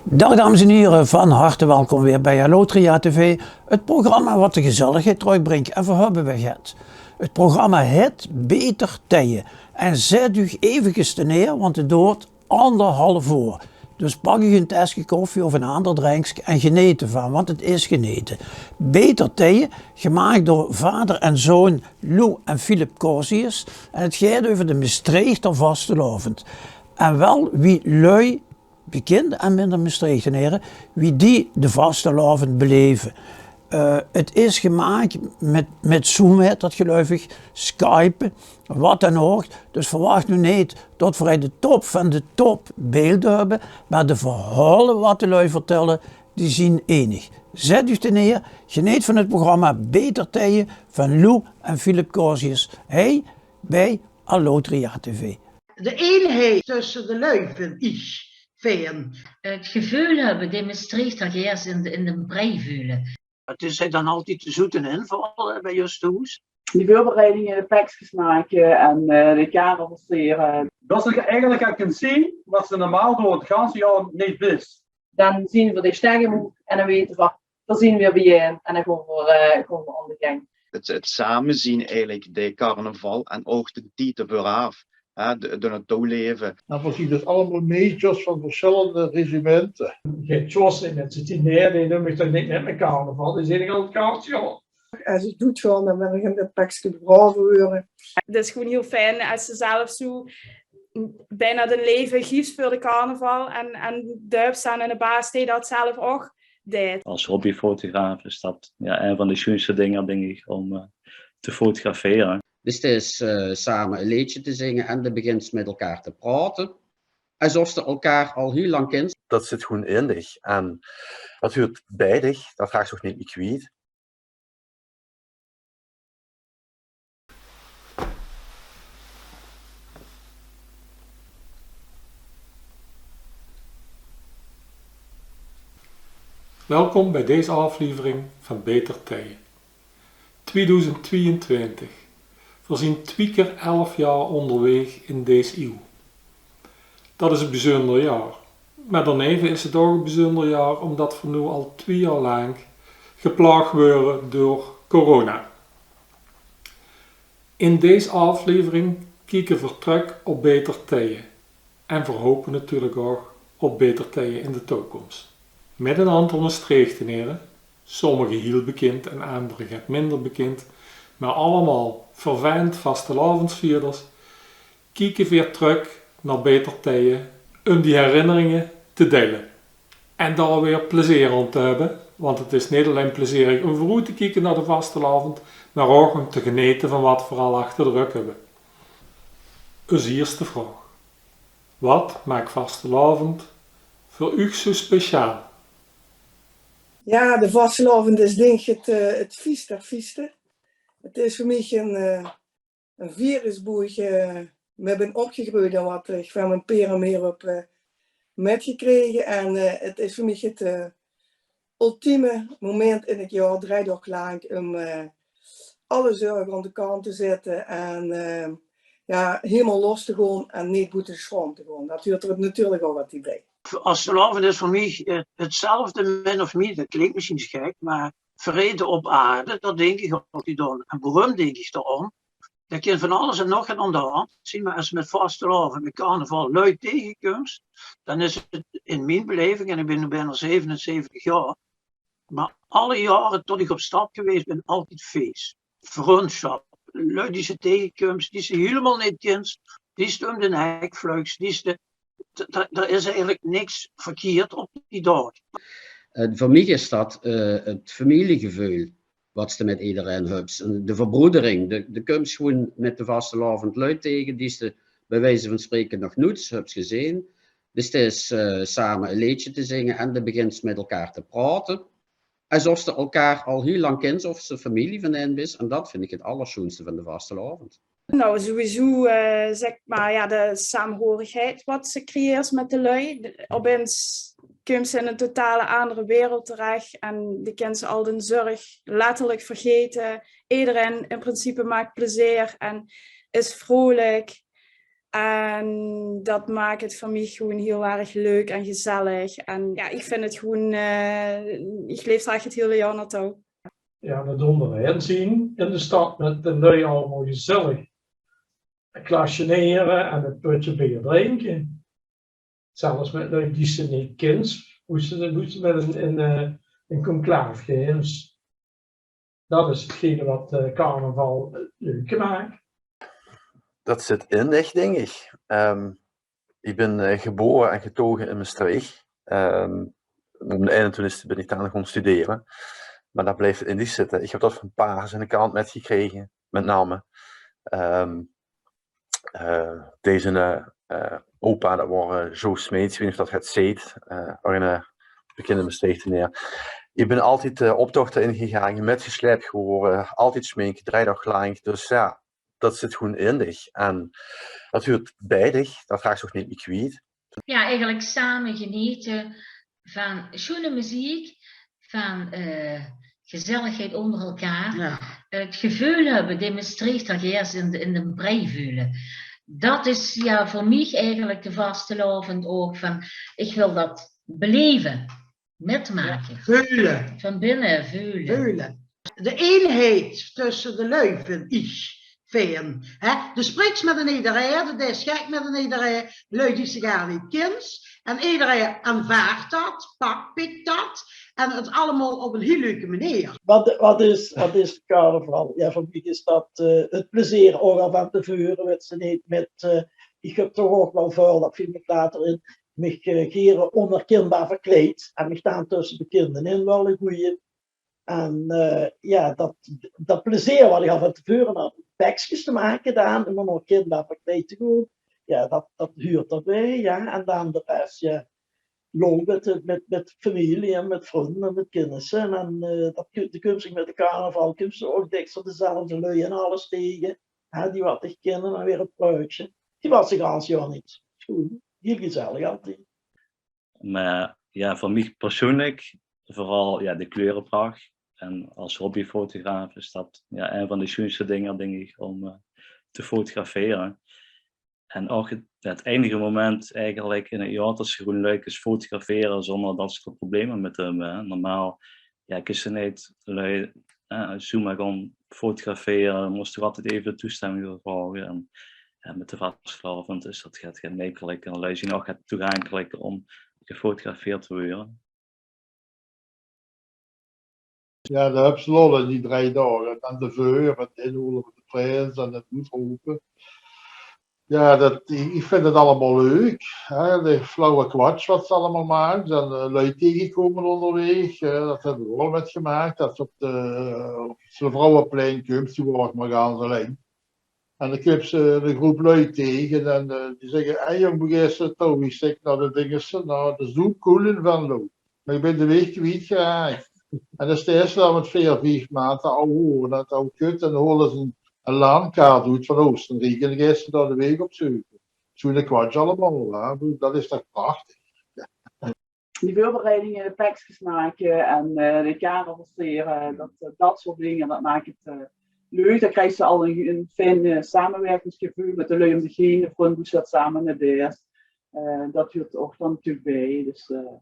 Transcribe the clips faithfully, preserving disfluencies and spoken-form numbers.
Daag dames en hiere, van harte welkom weer bij Allotria T V, het programma wat de gezelligheid trökbrink. En veer höbbe weer get. Het programma het Beter Tije. En zet uch eventjes neer, want het doort anderhalf oor. Dus pak uch ein teske koffie of ein ander drenkske en geneet d'rvan, want het is genete. Beter Tije, gemaak door vader en zoon Lou en Philip Corsius. En het geit euver de Mestreechter vastelaovend. En wel wie lui, bekinde en minder Mestreechtenere, wie die de vastelaovend beleve. Eh, het is gemaak mit, mit Zoom, het dat geluif ich, Skype, wat dan ouch. Dus verwach noe neet tot veer de top van de top beelde höbbe, mer de verhaole wat de lui vertèlle, die zien enig. Zet uch neer, geneet van het programma Beter Tije van Lou en Philip Corsius, hie bij Allotria T V. De eenheid tösse de lui vind ich fijn. Het geveul höbbe, de Mestreechter geers in de, in de brei veule. Het is dan altied de zoete inval, eh, bij us thoes. Die veurbereidinge, de pekskes make en, eh, de kamer passere. Dat se eigelik al kins zeen wat se normaal door het ganse jaor neet bis. Dan zien veer de steggemoe en dan wete veer, veer zien weer biejein en dan gaon veer, eh, gaon veer aan de gang. Het, het same zien eigelik, de carnaval en ouch de tied d'rveur aaf, hè, de, de naartoe leve. En veer zien dus allemaol meidjes van versjillende regimente. Gein tjos in het zit in, nae, die num ich toch neet mit mien carnaval, die zeen ich al het ganse jaor. Es ich doed gaon, dan wil ich in dat pekske begrave weure. Het is gewoen hiel fijn es se zelf zoe bijna dien leve giefs veur de carnaval en, en de höbs aan en de baas dee dat zelf ouch deit. Als hobbyfotograaf is dat, ja, ein van de sjoenste dinger, dink ich, om, eh, te fotografere. Dus het is, eh, same ein leedje te zinge en de begins mit elkaar te praote. Esof se elkaar al hiel lang kins. Dat zit gewoen in dich en dat huurt bij dich, dat raaks se ouch neet mie kwiet. Welkom bij deze aflevering van Beter Tije. Twieëdoezend twieëntwintig. Veer zien twie kier elf jaor óngerwaeg in dees iew. Dat is ein bezunder jaor. Mer daoneve is het ouch ein bezunder jaor, ómdat veer noe al twie jaor laank geplaag weure door corona. In dees aflevering kieke veer trök op beter tije. En veer hope natuurlik ouch op beter tije in de touwkoms. Mit ein aantal Mestreechtenere, sommige hiel bekind en aandere get minder bekind, mer allemaol fervent vastelaovendsvierders, kieke veer trök nao beter tije um die herinneringe te deile. En dao weer plezeer aan te höbbe, want het is neet allein plezierig um veuroet te kieke nao de vastelaovend, mer ouch um te genete van wat veer al achter de rök höbbe. Us ierste vraog. Wat maak vastelaovend veur uch zoe speciaal? Jao, de vastelaovend is, dink ich, het, eh, het fies der fieste. Het is veur mich ein, eh, ein virusboeje, eh, mit bin opgegreujd en wat ich van mien peer en meer höb, eh, mitgekrege. En, eh, het is veur mich het, eh, ultieme moment in het jaor, drie daog laank, um, eh, alle zörg aan de kant te zètte en, eh, jao, hielemaol los te gaon en neet boete de sjroom te gaon. Dat huurt d'r natuurlik ouch altied bie. Vastelaovend is veur mich, eh, hetzelfde min of mie, dat klink mesjiens gek, mer vrede op aarde, dao dink ich altied aan. En waorum dink ich dao aan? D'r kin van alles en nog get aan de hand zien, mer es se mit vastelaovend, mit carnaval lui tegekums, dan is het in mien beleving, en ich bin noe bijna zevenenzeventig jaor, mer alle jaore tot ich op stap gewaes bin, altied fees. Vrundsjap, lui die se tegekums, die se hielemaol neet kins, die se um de nek vleugs, die se, d-, d-, d'r is eigelik niks verkierd op die daag. Eh, veur mich is dat, eh, het femiliegeveul wat se mit ederein höbs. En de verbroedering, de, de kums gewoen mit de vastelaovend lui tege die se bij wijze van spreke nog noets höbs gezeen. Dus het is, eh, same ein leedje te zinge en de begins mit elkaar te praote. Esof se elkaar al hiel lang kins of se femilie van ein bis. En dat vind ich het allersjoenste van de vastelaovend. Nou, sowieso, eh, zeg maar, ja, de saamhorigheid wat se creëers met de lui. De, opeens kums se in een totale andere wereld terecht en de kins al de zörg letterlijk vergeten. Iedereen in principe maakt plezier en is vrolijk. En dat maak 't veur miech gewoen hiel erg leuk en gezellig. En jao, iech vin 't gewoen, eh, iech leef dao ech 't hiele jaor nao touw. Jao, dat óngerein zien in de stad mèt de lui allemaol gezellig klasjenere en e pötje beer drinke. Zelfs mèt lui die ste neet kins, boe ste, boe ste mèt in, in, eh, in conclave geis. Dat is 'tgene wat, eh, carnaval, eh, leuk maak. Dat zit in diech, dink iech. Ehm, iech bin, eh, gebore en getoge in Mestreech. Ehm, op m'n einentwintigste bin iech dao goon studere. Meh dat blijf in diech zitte. Iech höb dat vaan pa's in de krant mètgekrege, mèt name. Ehm, eh, deze, eh, eh, opa, dat waor, eh, Jo Smeets, iech weit neet of dat 't zeet, eh, ouch 'n, eh, bekinde Mestreechteneer. Iech bin altied, eh, optochte ingegaange, mètgesleip gewore, altied sjminke, drei daog laank. Dus jao, dat zit gewoen in diech. En dat huurt bij diech, dat raaks te ouch neet mie kwiet. Jao, eigelek same genete vaan sjoene meziek, vaan, eh, gezelligheid oonder elkaar. Jao. 't Geveul höbbe, de Mestreechter geis in de, in de prei veule. Dat is, jao, veur miech eigelek de vastelaovend ouch vaan, iech wèl dat beleve, mètmake. Jao, veule. Vaan binne veule. Veule. De eenheid tösse de lui vin iech fijn. Hè? De spriks mèt 'n ederein, de deis gek mèt 'n ederein, lui die ste gaar neet kins. En ederein aanvaard dat, pak, pik dat. En 't allemaol op 'n hiel leuke meneer. Wat, wat is, wat is carnaval? Jao, veur miech is dat, eh, 't plezeer ouch al vaan te veure, wèts te neet, mèt, eh, iech höb toch ouch wel väöl, dat veel miech later in, miech, eh, gere ónherkinbaar verkleid. En miech daan tösse bekinde in wel 'ne goeie En, eh, jao, dat, dat plezeer wat iech al vaan te veure had, pekskes te make daan, um ónherkinbaar verkleid te goon. Jao, dat, dat huurt d'rbij, jao. En daan de res, jao, lol mèt, mèt, mèt femilie en mèt vrun en mèt kinnisse. En, eh, dat, de kums diech mèt de carnaval, kums diech ouch dèks dezelfde lui en alles tege. Hè, die wat diech kinne en weer e pruitsje. Die waas 't gans jaor neet. Gewoen hiel gezellig altied. Meh jao, veur miech persoenlek, veural, jao, de kleureprach. En es hobbyfotograaf is dat, jao, ein vaan de sjoenste dinger, dink iech, um, eh, te fotografere. En ouch 't, 't einige moment eigelek in 't jaor tot ste gewoen lui kins fotografere zoonder tot ste probleme mèt höbs, hè. Normaal, jao, kins te neet lui, eh, zoemer goon fotografere, mós te altied eve toestemming veur vraoge. En, en mèt de vastelaovend is dat get gemekkelek. En lui zien ouch get toegankeleker um gefotografeerd te weure. Jao, dao höbs te lol in die drei daog. En de veur, 't inhoole vaan de prins en 't oetrope. Jao, dat, iech, iech vin 't allemaol leuk, hè, de flauwe kwatsj wat ze allemaol make. En, eh, lui tegekoume oonderweeg, eh, dat höb iech ouch mètgemaak, tot ze op de, op 't Vrouweplein kums, die waor iech mer gans allein. En daan kums te 'n groep lui tege en, eh, die zègke: "Hé jong, boe geis te nao touw?" Iech zègk: "Nao de dinges, nao de zoepkoele vaan Venlo." Meh iech bin de weeg kwietgeraak. En daan steis te dao mèt veer, vief man te ouwhoere, dat ouw kut, en daan hole ze 'n, 'n landkaart oet vaan Oostenriek en daan geis te dao de weeg op zeuke. Zoe'n kwatsj allemaol, hè. Dat is toch prachteg. Die veurbereidinge, de pekskes make en, eh, de kare passere, dat, dat soort dinger, dat maak 't, eh, leuk. Daan kriegs te al 'n, 'n fijn, eh, samewèrkingsgeveul mèt de lui um diech heen, de vrun boe ste dat same nao deis. Eh, dat huurt ouch daan natuurlek bij. Dus, eh,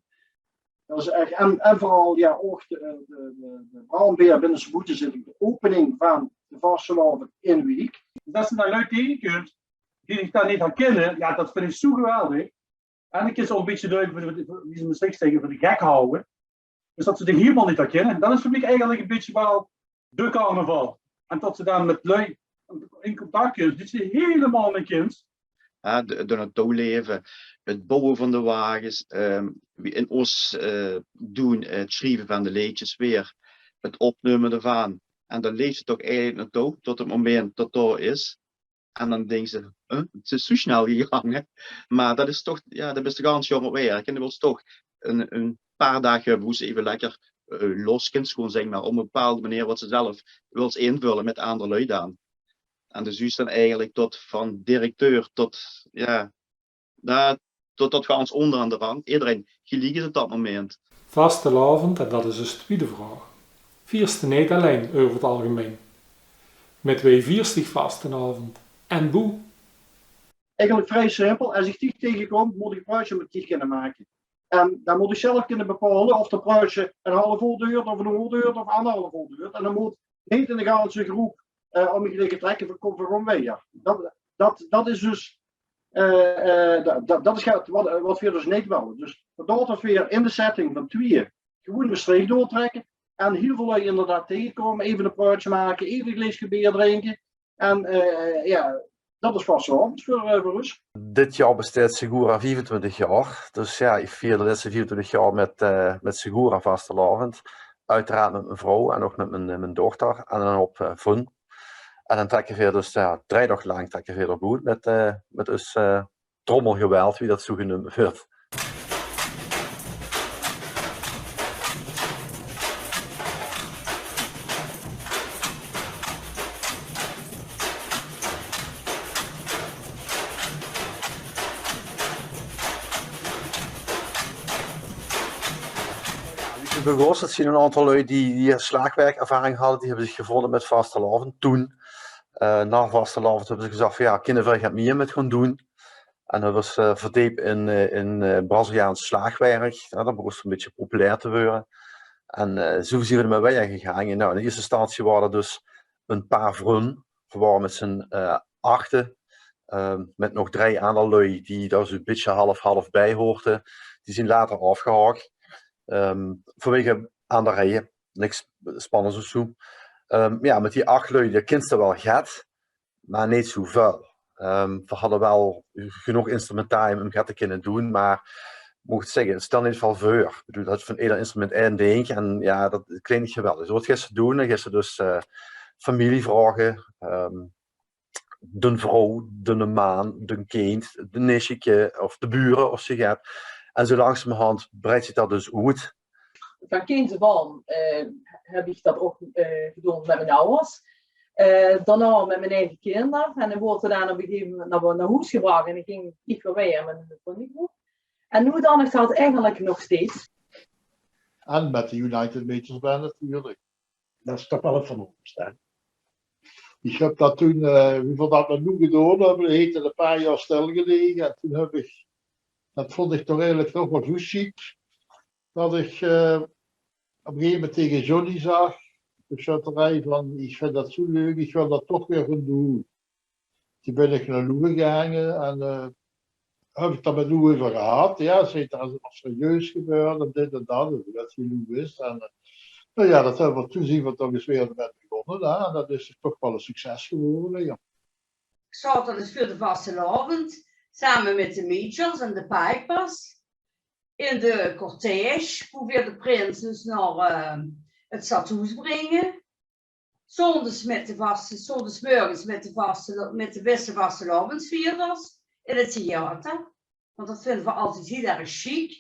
Dat is ech, en, en veural, jao, ouch de, de, de, de brandbeer binne ze boete zitte, de opening vaan de vastelaovend in Wiek. Dat ste daan lui tegekums die diech daan neet herkinne, jao, dat vin iech zoe geweldig. En daan kins te ouch e bitteke lui, wie ze in Mestreech zègke, veur de gek hawwe. Dus dat ze diech hielemaol neet herkinne. Dat is veur miech eigelek e bitteke wel de carnaval. En tot ste daan mèt lui in contact kums die ste hielemaol neet kins. Hè, de, door 't touwleve, 't bouwe vaan de wages, ehm, wie in os, eh, doen, eh, 't sjrieve vaan de leedsjes weer, 't opnumme devaan. En daan leefs te toch eigelek nao touw tot 't moment tot 't dao is. En daan dinks te: "Huh, 't is zoe snel gegaange." Meh dat is toch, jao, daan bis te gans jaor op werk en daan wèls te toch 'n, 'n paar daag höbbe boe ste eve lekker, eh, los kins goon, zègk mer, op 'n bepaolde meneer wat ste zelf wèls invölle mèt aander lui daan. En de zuus daan eigelek tot vaan directeur tot, jao, dat, tot, tot gans oonder aon de rand. Ederein geliek is op dat moment. Vastelaovend, en dat is us twiede vraog, viers te neet allein euver 't algemein. Mèt wee viers diech vastelaovend en boe? eigelik vrie simpel. Es ich dich tegekom, mót ich e pruitsje mit dich kinne make. En dan mót ich zelf kinne bepaole of dat pruitsje ein haaf oor doert, of ein oor doert, of angerhaaf oor doert. En dan mót neet in de ganse groep, eh, óm mich ligke trèkke van: "Kóm, veer gaon wiejer." Dat, dat, dat is dus, eh, eh, dat, dat, dat is get wat, wat veer dus neet wille. Dus vandaar dat veer in de setting van twieë gewoen Mestreech doortrèkke en hiel väöl lui inderdaad tegekómme, effe e pruitsje make, effe e gleeske beer drinke. En, eh, jao, dat is vastelaovend veur, eh, veur us. Dit jaor besteit Segura viefentwintig jaor. Dus jao, ich vier de lèste viefentwintig jaor mit, eh, mit Segura vastelaovend. Oeteraard mit mien vrouw en ouch mit mien, eh, mien dochter. En dan op, eh, fun. En dan trèkke veer dus, jao, drei daog lank trèkke veer d'r boet mit, eh, mit us, eh, trommelgeweld, wie dat zoe geneump weurt. Wie 't begós, dat zien 'n aantal lui die, die slaagwerkervaring hadde, die höbbe zich gevónje mit vastelaovend. Toen, eh, nao vastelaovend höbbe ze gezag van: "Jao, kinne veer get mieë mit gaon doon?" En dat waor, eh, verdeep in, eh, in, eh, Braziliaans slaagwerk. Jao, dat begós 'n bietje populair te weure. En, eh, zoe zien v'r d'r mei wiejer gegange. Nou, in ierste instantie waore d'r dus 'n paar vrun. V'r waore mit z'n, eh, achte, eh, mit nog drei aander lui die dao zoe'n bietje half-half bie hoorte. Die zien later aafgehaok. Eh, vanwege aander reie. Niks spannends of zoe. Eh, jao, mit die ach lui, dao kins te waal get. Mer neet zoeväöl. Eh, veer hadde waal genóg instrumentarium óm get te kinne doon, mer ich mót zègke, 't stèlt neet väöl veur. Ich bedoel, dat van eder instrument ein dink en jao, dat klink neet geweldig. Zoe, wat geis te doon? Dan geis te dus, eh, femilie vraoge, eh, d'n vrouw, d'n maan, d'n kind, d'n nisseke of de bure of zoe get. En zoe langzamerhand breidt zich dat dus oet. Van kinds aaf aan, eh, höb ich dat ouch, eh, gedoon mit mien awwers. Eh, daonao mit mien eige kinder. En dan woort 'r dan op e gegeve moment nao, nao hoes gebrach en dan ging ich weer wiejer mit mien vriendegroep. En noe doon ich dat eigelik nog steeds. En mit de United Majors Band natuurlik. Dat is toch waal get van ós, hè? Ich höb dat toen, eh, wie v'r dat mit Lou gedoon höbbe, dat heet 'n paar jaor stilgelege. En toen höb ich, dat vónj ich toch eigelik nog waal zoe sjiek, dat ich, eh, op e gegeve moment tege Johnny zag, de sjötterie, van: "Ich vinj dat zoe leuk, ich wil dat toch weer gaon doon." Toen bön ich nao Lou gegange en, eh, höb ich 't dao mit Lou euver gehad. Jao, zag 'r, is 't nog serieus gebeurd en dit en dat, en wie dat hie Lou is. En, eh, noe jao, dat höbbe v'r, toen zien v'r toch ins weer mit begós, hè. En dat is toch waal e succes gewore, jao. Ich zaot dus veur de vastelaovend, same mit de Majors en de Pipers, in de cortège, wo veer de prins dus nao, eh, 't stadhoes bringe. 's Zondes mit de vaste, 's zondes mörges mit de vaste, mit de bèste vastelaovesvierders in 't theater. Want dat vinde v'r altied hiel erg sjiek,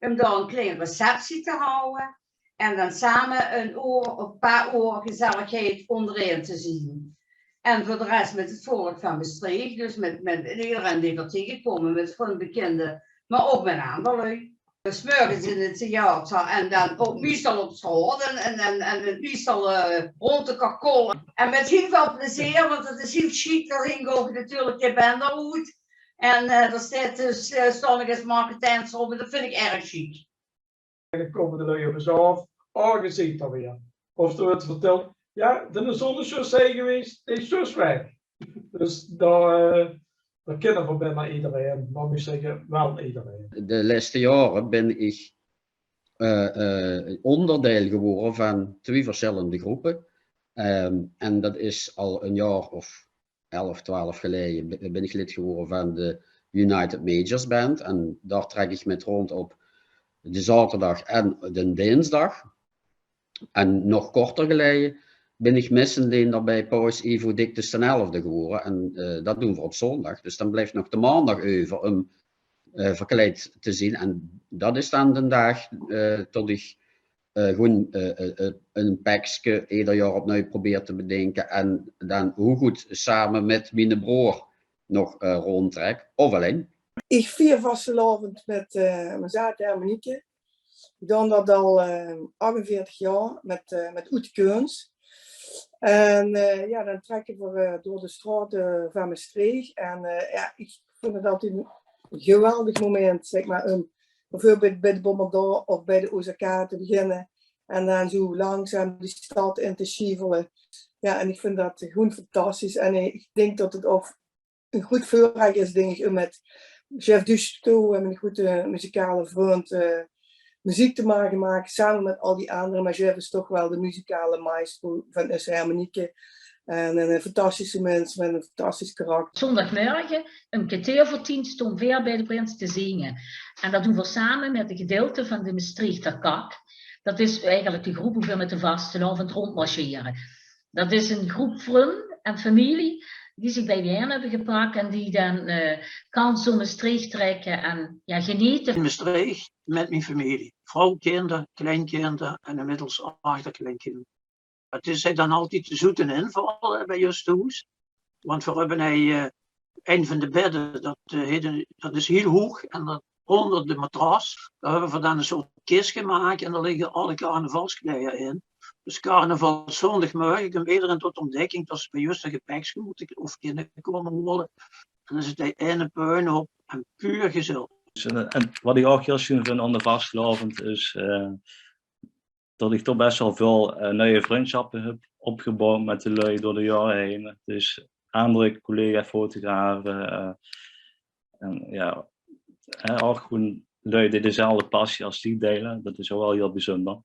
óm dao 'n klein receptie te hawwe en dan same 'n oor of paar oor gezelligheid óngerein te zien. En veur de res mit 't volk van Mestreech, dus mit, mit ederein dee v'r tegekómme, mit vrun, bekinde, mer ouch mit aander lui. 's Mörges in 't theater en dan ouch meistal op straot en, en, en, en meistal, eh, rónd de kakol. En mit hiel väöl plezeer, want 't is hiel sjiek, dao hing ouch natuurlik de band oet. En, eh, dao steit dus, eh, staon ich es marketentsel op en dat vinj ich erg sjiek. En dan kómme de lui op ós aaf: "Oh, geer zeet d'r weer." Of d'r weurt vertèld: "Jao, d'n zon is zjus hie gewaes, dee is zjus weg." Dus dao, eh, dao kinne v'r binne ederein, mer mót ich zègke, waal ederein. De lèste jaore bin ich, eh, eh, óngerdeil gewore van twieë versjillende gróppe. Ehm, en dat is al e jaor of elf, twelf geleje bi-, bin ich lid gewore van de United Majors Band. En dao trèk ich mit rónd op de zaoterdag en de dinsdag. En nog korter geleje bin ich missendeender bie Paus Ivo Dictus d'n Elfde gewore. En, eh, dat doon v'r op zóndig. Dus dan blief nog de maondig euver óm, eh, verkleid te zien. En dat is dan d'n daag, eh, tot ich, eh, gewoen, eh, eh, eh, e pekske eder jaor opnuuj probeer te bedinke. En dan hoogoet same mit miene broor nog, eh, róndtrèk. Of allein. Ich vier vastelaovend mit, eh, mien zaat Hermenieke. Ich doon dat al, eh, achtenveertig jaor mit, eh, mit Oet Keuns. En, eh, jao, dan trèkke v'r, eh, door de straote van Mestreech. En, eh, jao, ich, vónj 't altied e geweldig moment, zeg maar, um beveurbeeld bij de Bombardier of bij de O Z K te beginne en dan zoe langzaam die stad in te sjievele. Ja, en ich vónj dat gewoen fantastisch. En ich dink dat 't ouch e good veurrech is, dink ich, um mit Jeff Duch toe en mit 'ne goede muzikale vrund, eh, meziek te mage make, same mit al die andere. Maar Jeff is toch waal de muzikale maestro van us hermenieke. En 'ne fantastische mins mit e fantastisch karakter. Zóndigmörge, um kerteer veur tien, stónge veer bij de Prins te zinge. En dat doon veer same mit e gedeilte van de Mestreechter Kak. Dat is eigelik de groep boe veer mit de vastelaovend róndjmarsjere. Dat is 'n groep vrun en femilie die zich bijein höbbe gepak en die dan, eh, kans door Mestreech trèkke en, ja, genete. In Mestreech mit mien femilie. Vrouw, kinder, kleinkinder en inmiddels achterkleinkinder. 't Is hei dan altied de zoete inval, eh, bij us thoes. Want veer höbbe hei, eh, ein van de bedde, dat, eh, heet e, dat is hiel hoeg en dat ónder de matras, dao höbbe veer dan e soort kis gemaak en dao ligke alle carnavalskleier in. Dus carnavalszóndigmörge kump ederein tot ontdekking dat ze bij us de gepekschoot of kinne kómme hole. En dan zit hei eine puinhoop en puur gezellig. Dus, eh, en wat ich ouch hiel sjoen vin aan de vastelaovend is, eh, dat ich toch bès waal väöl, eh, nuie vrundsjappe höb opgeboewd mit de lui door de jaore heen. Dus aander collega-fotografe, eh, en ja, hè, ouch gewoen lui die dezelfde passie es dich deile. Dat is ouch waal hiel bezunder.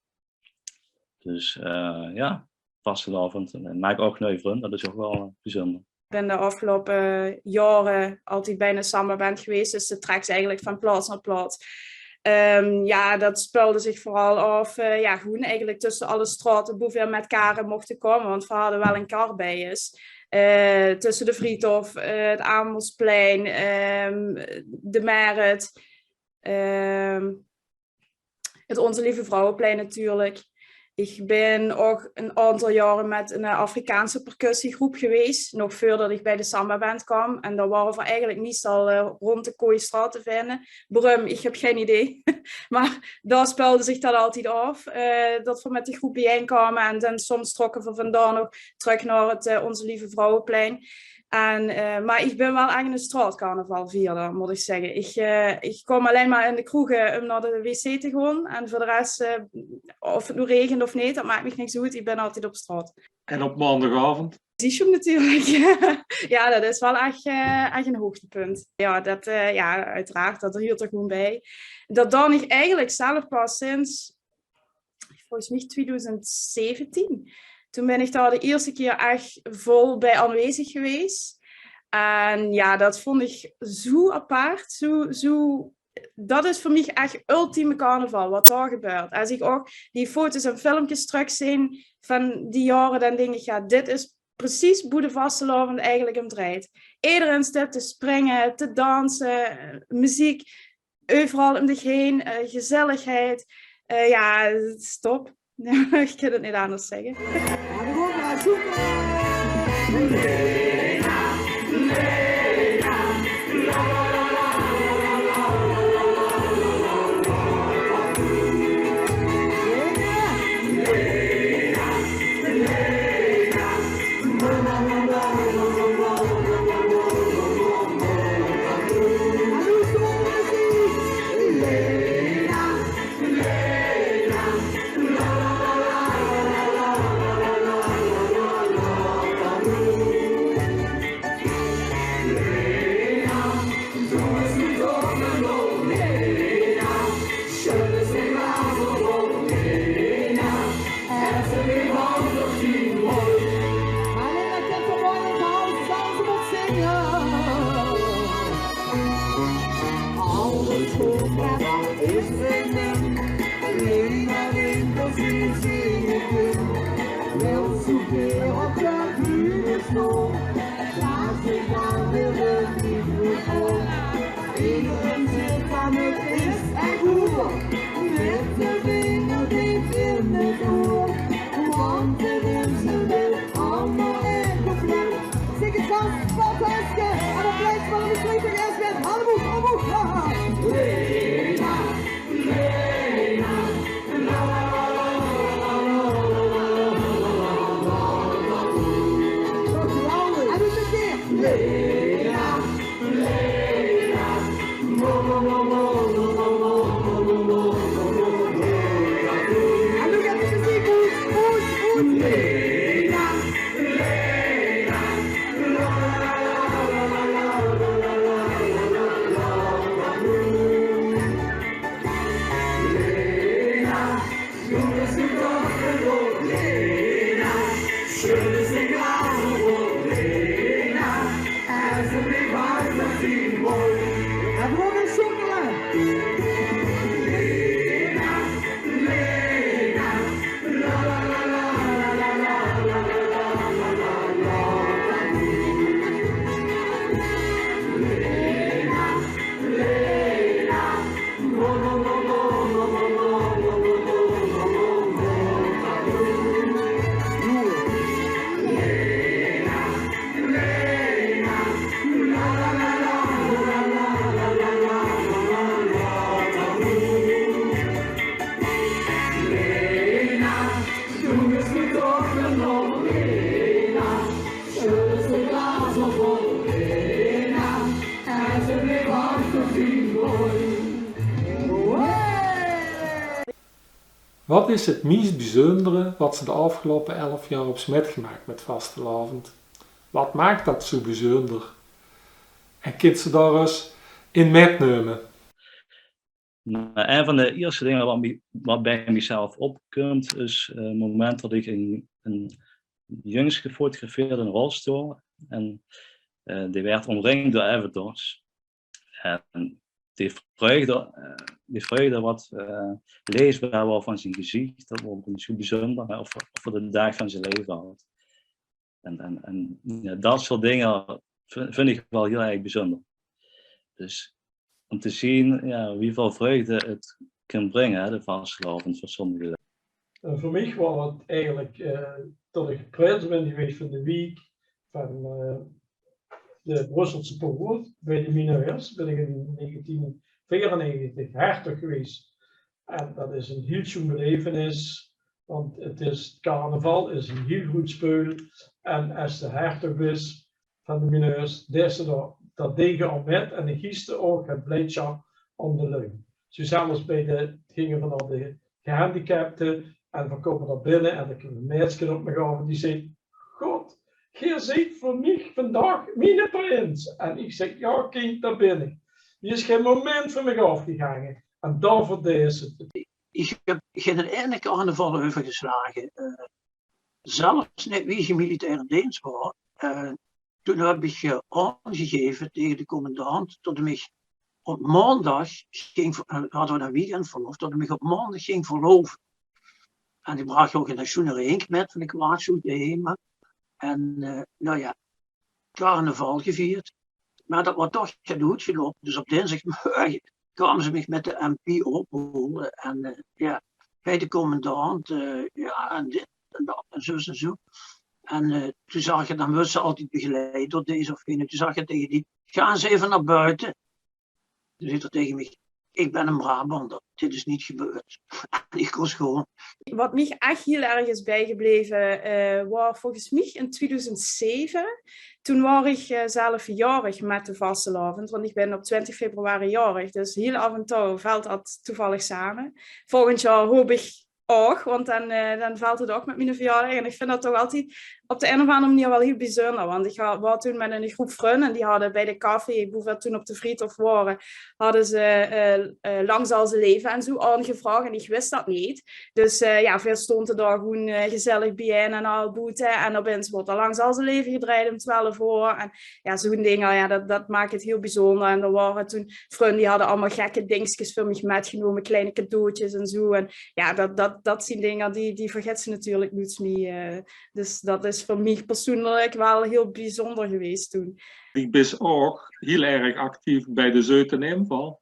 Dus, eh, ja, vastelaovend. En maak ouch nuie vrun, dat is ouch waal, eh, bezunder. Ich bin de aafgeloupe jaore altied bij 'n sambaband gewees, dus de trèks eigelik van plaots nao plaots. Ehm, ja, dat speulde zich veural aaf, eh, ja, gewoen eigelik tösse alle straote boe veer mit kare mochte kómme, want veer hadde waal 'n kar bij us. Eh, tösse de Vriethof, eh, 't Amelsplein, ehm, de Merret, ehm, 't Onze Lieve Vrouweplein natuurlik. Ich bin ouch 'n aantal jaore mit 'n, eh, Afrikaanse percussiegroep gewees, nog veurdat ich bij de sambaband kaom. En dao waore veer eigelik meistal, eh, rónd de Kooistraot te vinne. Boerum, ich höb gein idee. Maar dao speulde zich dat altied aaf, eh, dat veer mit die groep bijein kaome. En dan soms trokke veer van dao nog trök nao 't, eh, Onze Lieve Vrouweplein. En, eh, maar ich bin waal ech 'ne straotcarnavalvierder, mót ich zègke. Ich, eh, ich kaom allein maar in de kroege um nao de wc te gaon. En veur de res, eh, of 't noe regent of neet, dat maak mich niks oet. Ich bin altied op straot. En op maondagaovend? Dishoom natuurlik. Ja, dat is waal ech, eh, ech 'n hoogtepunt. Ja, dat, eh, ja, oeteraard, dat huurt d'r gewoen bij. Dat doon ich eigelik zelf pas sinds volges mich twieëdoezend zeventien. Toen bin ich dao de ierste kier ech vol bij aanwezig gewees. En ja, dat vónj ich zoe apart. Zoe, zoe, dat is veur mich ech ultieme carnaval, wat dao gebäört. Es ich ouch die foto's en filmkes trökzeen van die jaore, dan dink ich, ja, dit is precies boe de vastelaovend eigelik um drejt. Ederein steit te springe, te danse, eh, meziek. Euveral um dich heen, eh, gezelligheid. Eh, ja, 't is top. Ich kin 't neet aanders zègke. Wat is 't mies bezundere wat se de aafgeloupe elf jaor höbs mitgemaak mit vastelaovend? Wat maak dat zoe bezunder? En kins se dao ós in mitnumme? Nou, ein van de ierste dinger wat, mie, wat bij mezelf opkump, is 't moment dat ich ein, ein jung gefotografeerd in rolstool. En uh, die werd omringd door avatars. En die vreugde, uh, die vreugde wat uh, leesbaar was van zijn gezicht, dat vond ich zoe bezunder, hè, of, of de daag van zijn leven had. En, en, en ja, dat soort dingen vind, vind ich wel heel erg bezunder. Dus om te zien, ja, wieväöl vreugde 't kan bringe, hè, de vastelaovend veur sommige lui. En veur mich waor 't eigelik uh, tot ich prins bin gewees van de wiek van uh, de Brusselse Poort bij de mineurs. Bin ich in negentien veerennegentig hertog gewees. En dat is ein hiel sjoen belevenis, want 't is, carnaval is ein hiel groet speul. En es de hertog bis van de mineurs, deis se dao, dat dege al mit en dan giefs se ouch 't bleidsjap aan de lui. Zoe zelfs bij de, ginge v'r nao de gehandicapte en v'r kome dao binne en dao kump ein meidske op mich aaf en die zag: "God, geer zeet veur mich vandaag miene prins." En ich zag: "Jao, kind, dat bin ich." Die is gein moment van mich aafgegange. En daoveur deis se 't. Ich höb gein eine carnaval euvergeslage. Uh, zelfs neet wie ich in militaire deens waor. Uh, toen höb ich uh, aangegeve tege de commandant tot 'r mich op maondig ging, uh, hadde v'r dan weekendverlof, tot 'r mich op maondig ging verlove. En ich brach ouch ein sjoen rink mit van de kwaadsjoete heem. En uh, nou ja, carnaval gevierd. Maar dat waor toch good geloupe. Dus op dinsdagmorge kwame ze mich mit de M P ophaole. En uh, ja, bij de commandant, uh, ja, en dit en dat en zus en zoe. En uh, toen zag ze, dan weurs se altied begeleid door deze of gene. Toen zag ze tege die: "Gaon ze effe nao boete." Toen zag ze tege mich: "Ich bin ein Brabander, dit is neet gebeurd." En ich kós gewoon. Wat mich ech hiel erg is bijgebleve, uh, waor volges mich in tweeduizend zeve. Toen waor ich uh, zelf jaorig mit de vastelaovend, want ich bin op twintig februari jaorig. Dus hiel aaf en toe velt dat toevallig same. Volgend jaor hoop ich ouch, want dan, uh, dan velt 't ouch mit miene verjaordag. En ich vind dat toch altied op de ein of anger manier wel hiel bezunder. Want ich waor toen mit ein groep vrun en die hadde bij de café, boe v'r toen op de Vriethof waore, hadde ze uh, uh, Lang zal ze leve en zoe aangevraog. En ich wis dat neet. Dus uh, ja, v'r stónte dao gewoon uh, gezellig biejein en al boete. En opins woort d'r Lang zal ze leve gedrejd um twelf oor. En ja, zoe'n dinger, ja, dat, dat maak 't hiel bezunder. En d'r waore toen vrun die hadde allemaol gekke dingskes veur mich mitgenome, kleine cadeautjes en zoe. En ja, dat, dat, dat zien dinger die, die vergits se natuurlik noets mie. Uh, dus dat is veur mich persoenlik wel hiel bezunder gewees toen. Doe bis ouch hiel erg actief bij de Zeuten Inval.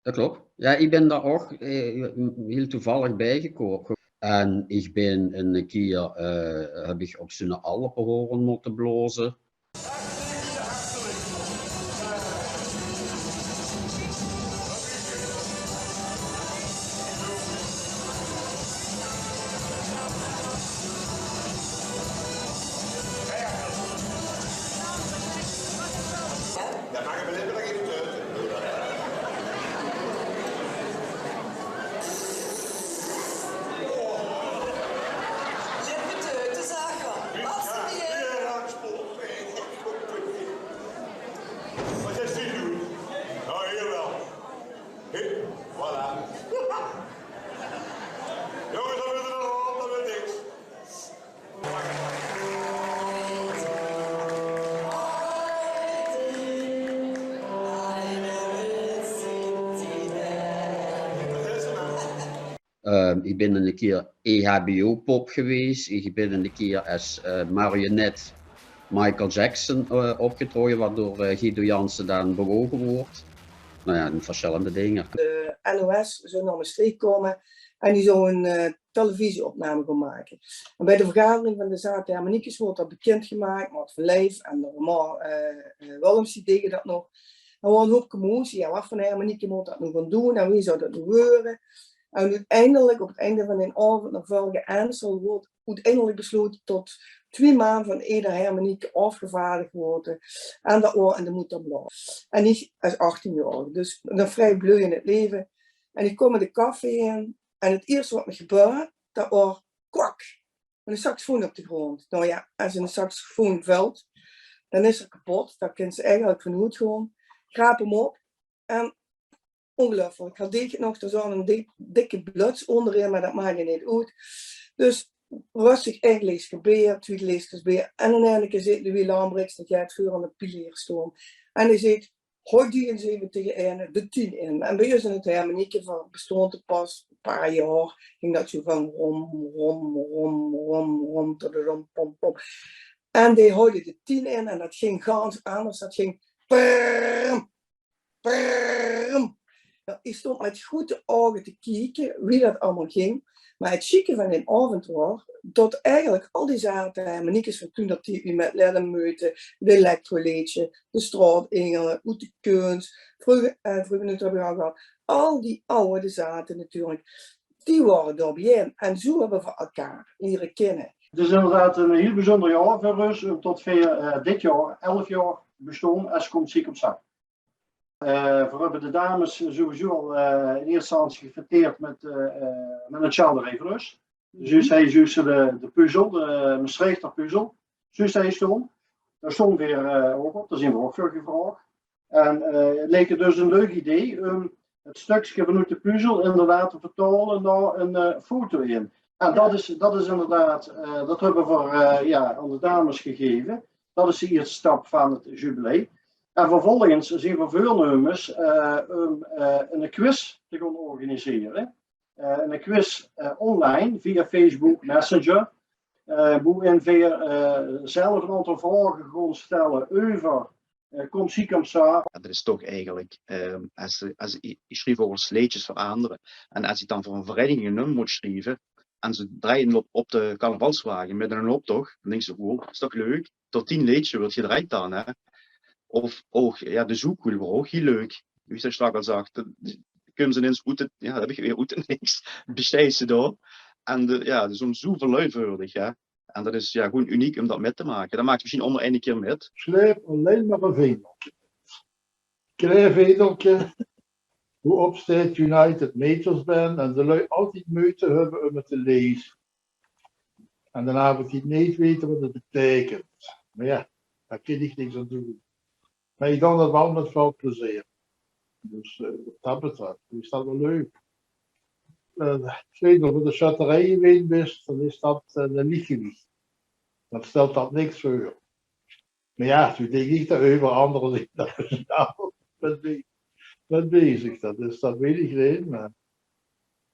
Dat klop. Ja, ich bin dao ouch uh, hiel toevallig bijgekome. En ich bin ein kier, uh, höb ich op zoe'n alpenhoorn mótte blaoze. Wat is die doen? Nou, hier wel. Hup, voilà. Jongens, dat wordt er nog op, dat wordt niks. Uh, ich bin ein kier E H B O-pop gewees. Ich bin ein kier es uh, marionet Michael Jackson uh, opgetroje, wat door uh, Guido Janssen dan bewoge woort. Nou ja, in verschillende dinger. De N O S zou nao Mestreech kome en die zou ein uh, televisieopname gaon make. En bij de vergadering van de Zaate Hermeniekes woort dat bekind gemaak, Mart van Leef en de Romain uh, Willems, die dege dat nog. D'r waor ein hoop commotie, ja, wat veur hermenieke mót dat noe gaon doon en wie zou dat noe weure? En oeteindelik, op 't einde van d'n aovend, nao väöl geënsel, woort oeteindelik beslote tot twie man van eder hermenieke aafgevaardig woorte. En dat waor in de moederblaos. En ich es achttien jaorige, dus nog vrie bleujend in 't leve. En ich kóm in de café in. En 't ierste wat mich gebäördje, dat waor kwak. En 'ne saxofoon op de grónd. Nou ja, es 'ne saxofoon vèlt, dan is 'r kepot. Dao kins se eigelik van oetgaon. Graap 'm op. En óngeluifelik, hae deeg 't nog, d'r zaot 'n dik, dikke blöts óngerin, mer dat maakdje neet oet. Dus röstig, ein leeske beer, twie leeskes beer. En in eine kier zeet Louis Lambrix, dae geit veur aan de pilier staon. En dae zeet: "Gooi die ins eve taenge eine de tien in." En bie ós in 't hermenieke, veer bestoonte pas 'n paar jaor, ging dat zoe van rom, rom, rom, rom, rom, tadarom, pom, pom. En dae goeide de tien in en dat ging gans anders. Dat ging prrrm, prrrm. Nou, ich stóng mit groete ouge te kieke wie dat allemaol ging. Mer 't sjieke van daen aovend waor dat eigelik al die zate, hermeniekes van toen, dat die wie mit Leddermeute, 't Elektroleedje, de Straotengele, Oet de Keuns, Vreuge, eh, Vreuge Noet höb ich al gehad. Al die aw zate natuurlik, die waore dao biejein. En zoe höbbe veer elkaar liere kinne. 't Is inderdaad ein hiel bezunjer jaor veur ós, umtot veer, eh, dit jaor elf jaor bestoon es Comme ci comme ça. Eh, veer höbbe de dames sowieso al, eh, in ierste instantie gefêteerd mit, eh, eh, mit 'n sjaal d'reuver. Dus zuus hie, zuus se de, de puzzel, de Mestreechter puzzel, zuus se hie staon. Dao staon veer, eh, ouch op, dao zeen veer ouch veur gevraog. En, eh, 't leek dus ein leuk idee um 't stökske vanoet de puzzel inderdaad te vertaole nao ein, eh, foto in. En dat is, dat is inderdaad, eh, dat höbbe veer, eh, jao, aan de dames gegeve. Dat is de ierste stap van 't jubilee. En vervolges zeen veer veurnummers, eh, um, eh, ein quiz te gaon organisere. Eh, ein quiz, eh, online via Facebook Messenger, eh, boe-in veer, eh, zelf ein aantal vraoge gaon stelle euver, eh, Comme ci comme ça. Jao, dat is toch eigelik, ehm, es ze, es, ich, ich sjrief ouch ins leedjes veur andere. En es ich dan veur ein vereiniging ein nummer mót sjrieve en ze drejje op, op de carnavalswage mit einen optoch, dan dinks se: "Wow, is toch leuk?" Tot tien leedjes weurt gedrejd dan, hè. Of ouch, jao, de zoekkoel waor ouch hiel leuk. Wie ich straks al zag, dan kómme ze inins oet 't, jao, dan höb ich weer oet 't niks, besjteis se dao. En de, jao, d'r zeen zoeväöl lui veur dich, hè. En dat is, jao, gewoen uniek um dat mit te make. Dat maaks se mesjien ouch mer eine kier mit. Sjleip allein mer ein vedelke. Klein vedelke. Boe-op steit United Majors Band en de lui altied meujte höbbe um 't te leze. En daonao altied neet weite wat 't beteikent. Mer jao, dao kin ich niks aan doon. Mer ich doon dat waal mit väöl plezeer. Dus, eh, wat dat betröf is dat waal leuk. Eh, ich weit nog, es se veur de sjötterij gewees bis, dan is dat, eh, ein lichgewiech. Dat stèlt dat niks veur. Mer jao, toen dink ich dao euver, andere zeen dao zelf mit be-, mit bezig. Dat is, dat weit ich neet, mer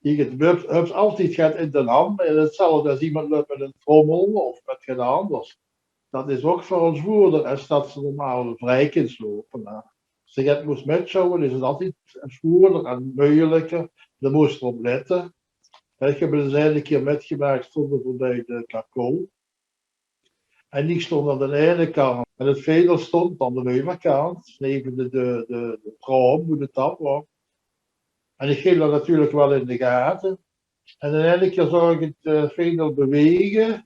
kiek, 't höbs, höbs altied get in de hand. En 'tzelfde es iemes löp mit ein trommel of mit get anders. Dat is ouch verantwoordelik es dat se normaal vrie kins loupe, hè. Es se get mós mitsjouwe, is 't altied zwoerder en meujelieker. Doe mós d'r op lètte. Hè, ich höb ins eine kier mitgemaak, stónge veer bie de Carcol. En ich stóng aan d'n eine kant en 't vedel stóng aan d'n euverkant, neve de, de, de, de traom, boe de tap waor. En ich hiel dat natuurlik waal in de gate. En in eine kier zaog ich 't, eh, vedel bewege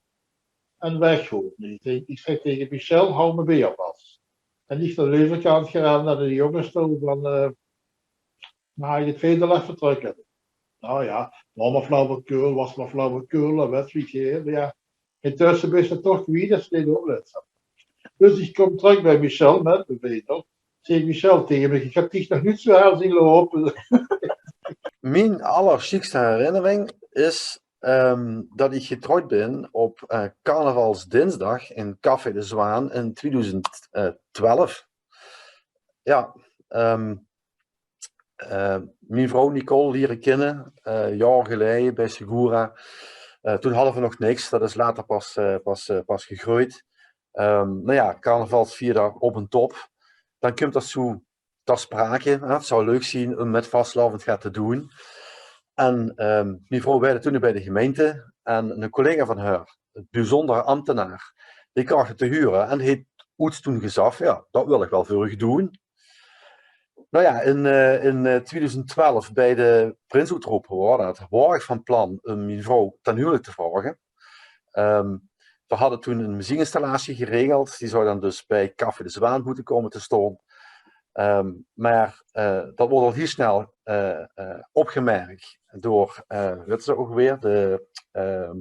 en weggaon. Ich, ich zag taenge Michel: "Hou me beer vas." En ich nao d'n euverkant gerend en de jónges toen van, eh, Maag ich 't vedel effe trökke? Nou jao, waor mer flauwekul, waor mer flauwekul, en wèt wie geer, jao. Intösse bis se toch kwiet es se neet oplèts. Dus ich kóm trök bie Michel mit mien vedel. Zaet Michel taenge mich: "Ich höb dich nog noets zoe hel zeen loupe." Mien allersjiekste herinnering is, ehm, dat ich getrouwd bin op, eh, carnavalsdinsdag in Café de Zwaan in tweeduizend twelf. Jao, ehm, eh, mien vrouw Nicole liere kinne, eh, jaor geleje bij Segura. Eh, toen hadde veer nog niks, dat is later pas, eh, pas, eh, pas gegreujd. Ehm, nou jao, carnavalsvierdaag op en top. Dan kump dat zoe ter sprake, hè, 't zou leuk zien um mit vastelaovend get te doen. En, ehm, mien vrouw wèrkde toen nog bij de gemeinte en 'ne collega van häör, 'ne bezunjere ambtenaar, dae kraog 't te hure en haet oets toen gezag: "Jao, dat wil ich waal veur uch doen." Nou jao, in, eh, in, eh, tweeduizend twelf bij de prinsoetroep waor dat, waor ich van plan um mien vrouw ten huwelijk te vraoge. Ehm, veer hadde toen 'n meziekinstallatie geregeld. Die zou dan dus bij Café de Zwaan moete kómme te staon. Ehm, mer, eh, dat woort al hiel snel, eh, eh, opgemerk door, eh, wie hèt ze ouch weer, de, ehm,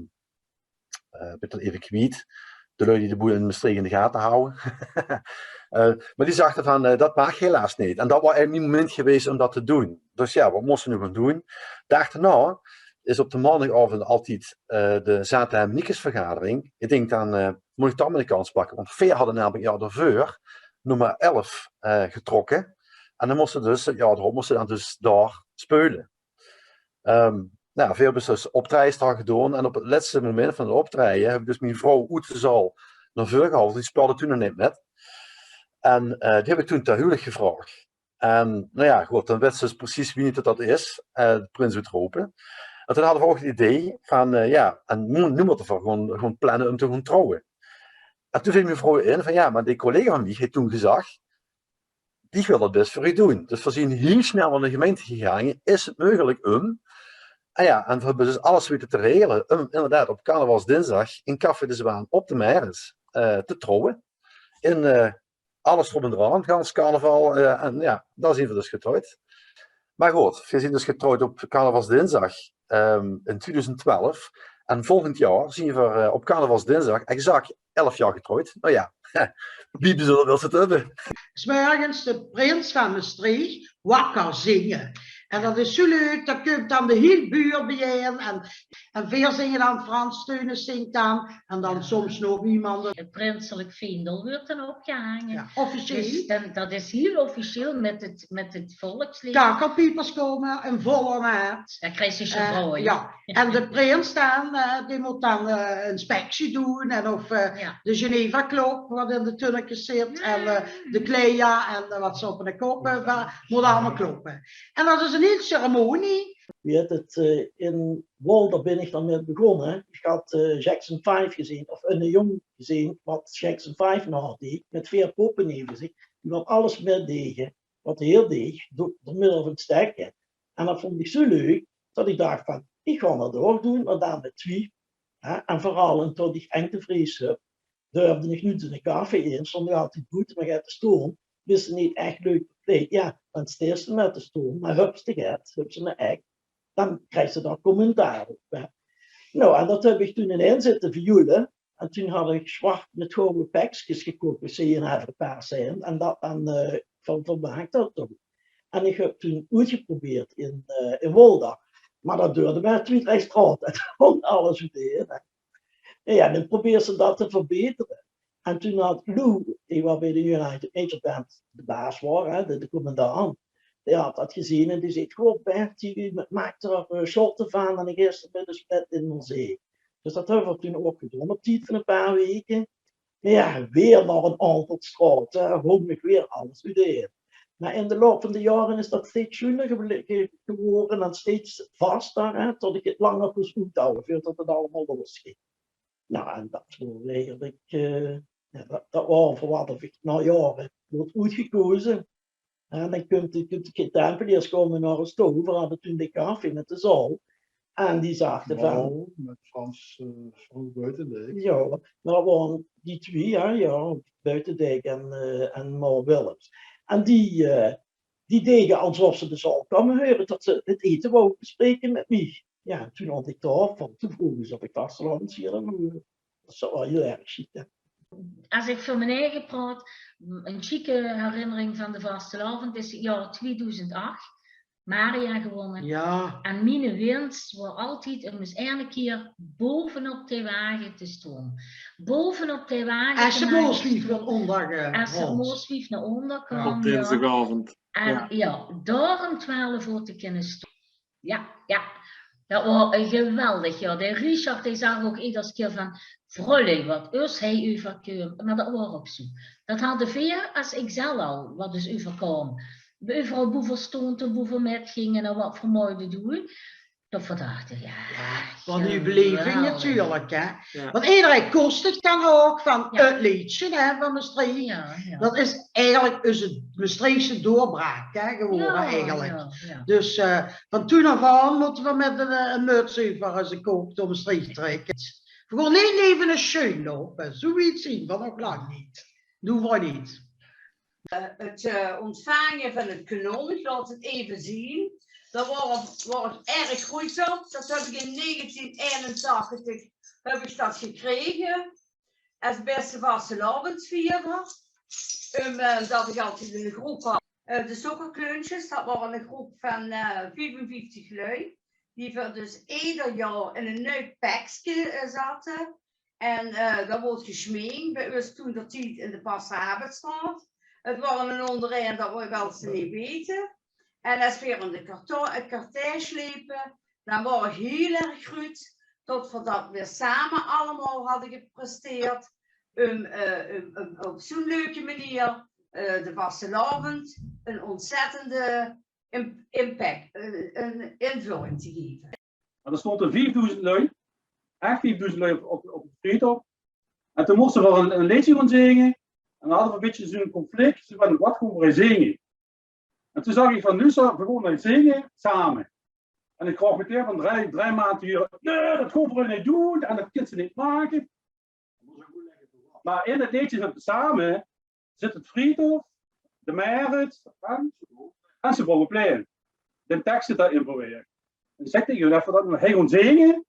eh, bin 't effe kwiet, de lui die de boel in Mestreech in de gate hawwe. Eh, maar die zagte van, eh, dat maag helaas neet. En dat waor eigelik mien moment gewees um dat te doen. Dus jao, wat mós se noe goon doen? Daag daonao is op de maondagaovend altied, eh, de zaate-Nikkesvergadering. Ik dink, dan, eh, mós ik toch maar de kans pakke. Want veer hadde namelik 't jaor daoveur nummer elf, eh, getrokke. En dan mós se dus, jao, daorop mós se dan dus dao speule. Ehm, nou, veer höbbe dus optraejes dao gedoon. En op 't lètste moment van 't optraeje höb ik dus mien vrouw oet de zaal nao veur gehaold. Die speulde toen nog neet mèt. En, eh, die höb ik toen ter huwelijk gevraog. En, nou jao, good, dan wèts se dus precies wie neet dat dat is, eh, de prins oetrope. En toen hadde veer ouch 't idee van, eh, jao, en noe, noe mótte veer gewoen, gewoen planne um te goon trouwe. En toen veel mien vrouw in van, jao, maar die collega van mich heet toen gezag, die wil dat bès veur u doen. Dus veer zien hiel snel nao de gemeinte gegange. Is 't meugelik um? En jao, en veer höbbe dus alles wete te regele um inderdaad op carnavalsdinsdag in Café de Zwaan op de Merret, eh, te trouwe. In, eh, alles d'rop en d'raan, gans carnaval, eh, en jao, dao zien veer dus getrouwd. Maar good, veer zien dus getrouwd op carnavalsdinsdag, ehm, in twieëdoezend twelf. En volgend jaor zien veer, eh, op carnavalsdinsdag exact elf jaor getrouwd. Nou jao, wie bezulle wils se 't höbbe? 's Morgens de prins van Mestreech wakker zinge. En dat is zoe leuk, dan kump dan de hiel buurt biejein. En, en veer zinge dan, Frans Theunisz zingk dan. En dan soms nog iemes. 't Prinselik vaandel weurt dan opgehange. Jao, officieel. Dus dan, dat is hiel officieel mèt 't, mèt 't volksleed. Kachelpiepers kómme in vol ornaat. Dan kriegs se champagne. Eh, jao. En de prins dan, eh, die mót dan, eh, inspectie doen. En of, eh, de Geneva klop, wat in de tunnekes zit. En, eh, de Clea en, eh, wat ze op hun kop höbbe, mót allemaol kloppe. En dat is 'n hiel ceremonie. Wie hèt 't, eh, in Wolder bin ik dan mèt begós. Ik had, eh, Jackson five gezeen, of 'ne jóng gezeen wat Jackson five nao deeg, mèt veer poppe neve zich, die wat alles mètdege, wat heer deeg, door, door middel van stèkke. En dat vónd ik zoe leuk, dat ik dach van, ik gaon dat ouch doen, maar dan mèt twie. Hè, en veural umtot ik engtevrees höb, durfde ik noets in 'ne café in, stóng ik altied boete, maar get te stoon, bis se neet ech leuk verkleid. Jao, dan steis se mèt te stoon, maar höbs te get, höbs se 'ne act, dan kriegs se dao commentaar op, hè. Nou, en dat höb ik toen in ein zitte verjoele. En toen had ik zwart mèt gouwe pekskes gekoch bie C en A veur 'n paar cent. En dat dan, eh, van, van maak dat toen. En ik höb toen oetgeprobeerd in, eh, in Wolder. Maar dat doorde maar twie, drie straote. En toen hóng alles oetein, hè. En jao, dan probeers se dat te verbetere. En toen had Lou, die wat bie de United Nature Band de baas waor, hè, de, de commandant, die had dat gezeen en die zag: "Goh, Bertie, maak d'r, eh, shotte van en dan geis se mèt ós mèt in de zee." Dus dat höbbe veer toen ouch gedoon op tied van 'n paar weke. Jao, weer nao 'n aantal straote, hè, hóng ik weer alles oetein. Maar in de loop van de jaore is dat steeds sjoener ge-, ge-, gewore en steeds vaster, hè, tot ik 't langer kós oethawwe, veurtot 't allemaol losging. Nou, en dat waor eigelik, eh, jao, dat, dat waor veur wat ik nao jaore word oetgekoze. En dan kump de, kump de Tempeleers kómme nao ós touw, veer hadde toen de café mèt de zaal. En die zagte van... Mao, mèt Frans, eh, Frans Buitendijk. Jao, dat waore die twie, jao, jao, Buitendijk en, eh, en Mao Willems. En die, eh, die dege alsof ze de zaal kómme heure, tot ze 't ete wouwe bespreke mèt mich. Jao, en toen had ik dao van, toen vroge ze of ik vastelaovend vierde. Dat zou wel hiel erg sjiek, hè. As ik veur mien eige praot, 'n sjieke herinnering van de vastelaovend is 't jaor twieëdoezend ach, Maria gewonne. Jao. En miene wins waor altied um ins eine kier bovenop de wage te stoon. Bovenop de wage te moge stoon. As 't mooswief nao oonder, eh, as 't mooswief nao oonder kaom, op dinsdagaovend. En jao, dao um twelf oor te kinne stoon. Jao, jao. Dat waor, eh, geweldig, jao. De Richard, dae zag ouch eders kier van: "Vrouwlui, wat is hie euverkeume?" Maar dat waor ouch zoe. Dat hadde veer as X L al, wat is euverkoume. Euveral boe veer stónte, boe veer mèt ginge en wat veer mochte doen. Dat veer dachte, jao, wat 'n beleving geweldig. Natuurlik, hè. Jao. Want ederein kós 't dan ouch van 't leedsje, hè, van Mestreech. Jao, jao. Dat is eigelik eus Mestreechse doorbraak, hè, gewore eigelik. Jao, jao. Dus, eh, van toen aaf aan mótte veer mèt 'n, eh, 'n muts euver eus kop door Mestreech trèkke. Veer gaon neet leve in sjeunloupe, zoe wied zien veer nog lang neet. Doen veer neet. Eh, 't, eh, ontvange van 't kanon, ik laot 't effe zien. Dao waor, waor ich erg gruuts op. Dat höb ich in negentien einentachtig höb ich dat gekrege. Es bèste vastelaovesvierder. Um, eh, dat ich altied 'n groep had. Eh, de Sókkerkleuntjes, dat waor 'n groep van, eh, viefenvieftig lui. Die veur dus eder jaor in 'n nui pekske, eh, zatte. En, eh, dat woort gesmink bij us toen der tied in de Pasterhavenstraot. 't Waor 'n óngerein dat v'r wel ins neet weite. En es veer in de karto-, 't kartège lepe, dan waor ich hiel erg gruuts tot v'r dat weer same allemaol hadde gepresteerd um, eh, um, um op zoe'n leuke manier, eh, de vastelaovend 'n ontzettende im-, impact, eh, 'n invulling te geve. Mer d'r stónge viefdoezend lui, ech viefdoezend lui op, op, op de Vriethof. En toen móste v'r 'n, 'n leedje goon zinge. En dan hadde v'r 'n bietje zoe'n conflict, zoe van: wat goon v'r zinge? En toen zag ich van: noe zólle v'r gewoon zinge, same. En ich kroog metein van drei, drei maon te hure: nae, dat goon v'r neet doon en dat kins se neet make. Mer in 't leedje Same zit 't Vriethof, de Merret en, en Sebouweplein. Den teks zit dao-in verwerk. En ich zèk taenge häöm: es v'r dat noe hei goon zinge,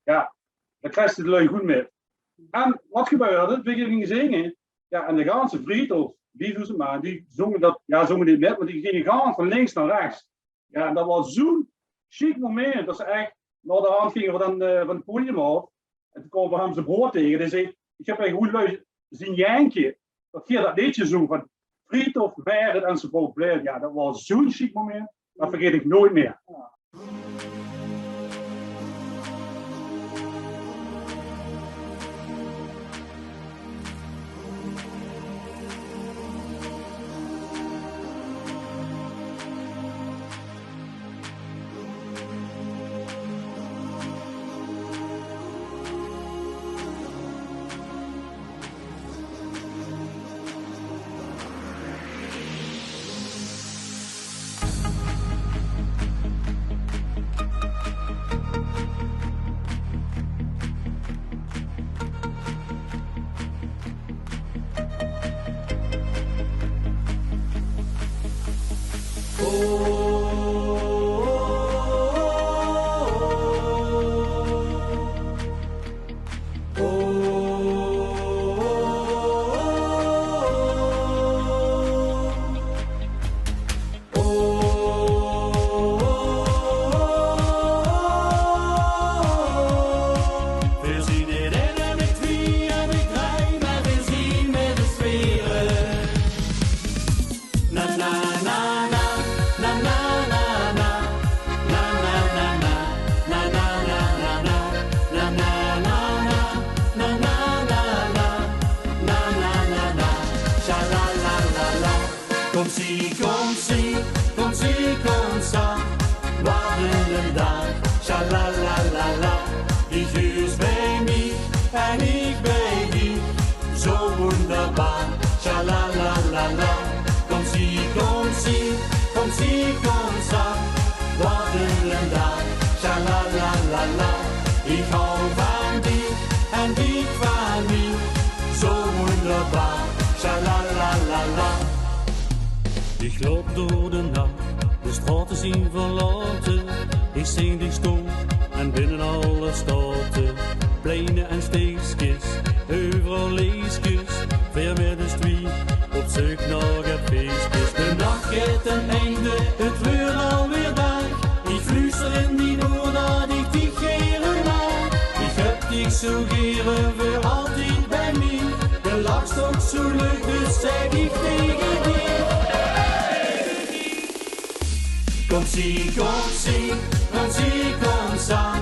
jao, dan kriegs se de lui good mit. En wat gebeurde? Veer ginge zinge. Jao, en de ganse Vriethof, viefdoezend man, die zónge dat, jao, zónge neet mit, mer die ginge gewoon van links nao rechts. Jao, en dat waor zoe'n sjiek moment. Dat is ech, naoderhand ginge v'r dan, eh, van 't podium aof. En toen kaome v'r häöm zien broor taenge. Dae zag: ich höb hei gewoon lui zien janke. Dat geer dat leedje zóngt van Vriethof, Merret en Sebouweplein. Jao, dat waor zoe'n sjiek moment. Dat vergaet ich noeats mie. Veer zien neet ein en neet twie en neet drei, mer veer zien mit de sfere. Na, na, na, na. Na, na, na, na. Na, na, na, na. Sja, la, la, la, la. Kom zie, kom zie, kom zie, kom sa. Wat 'nen daag, sja la la la la. Dich huurs bie mich en ich bie dich, zo wunderbar, sja la la la la. Kom zie, kom zie, kom zie, kom sa. Wat 'nen daag, sja la la la la. Ich hou van dich en dich van mich, zo wunderbar, sja la la la la. Ich loup door de nach, de straote zien verlaote. Ich zeen dich stoon en binne alle staote. Pleine en steegskes, euveral leeskes. Veer mit us twie op zeuk nao get feeskes. De nach geit ten einde, 't weurt alweer daag. Ich fluuster in dien oor dat ich dich gere maag. Ich höb dich zo gere, veur altied bie mich. De lachs ouch zo leuk, dus zèk ich taenge dich. Kom zie, kom zie, kom zie, kom sa.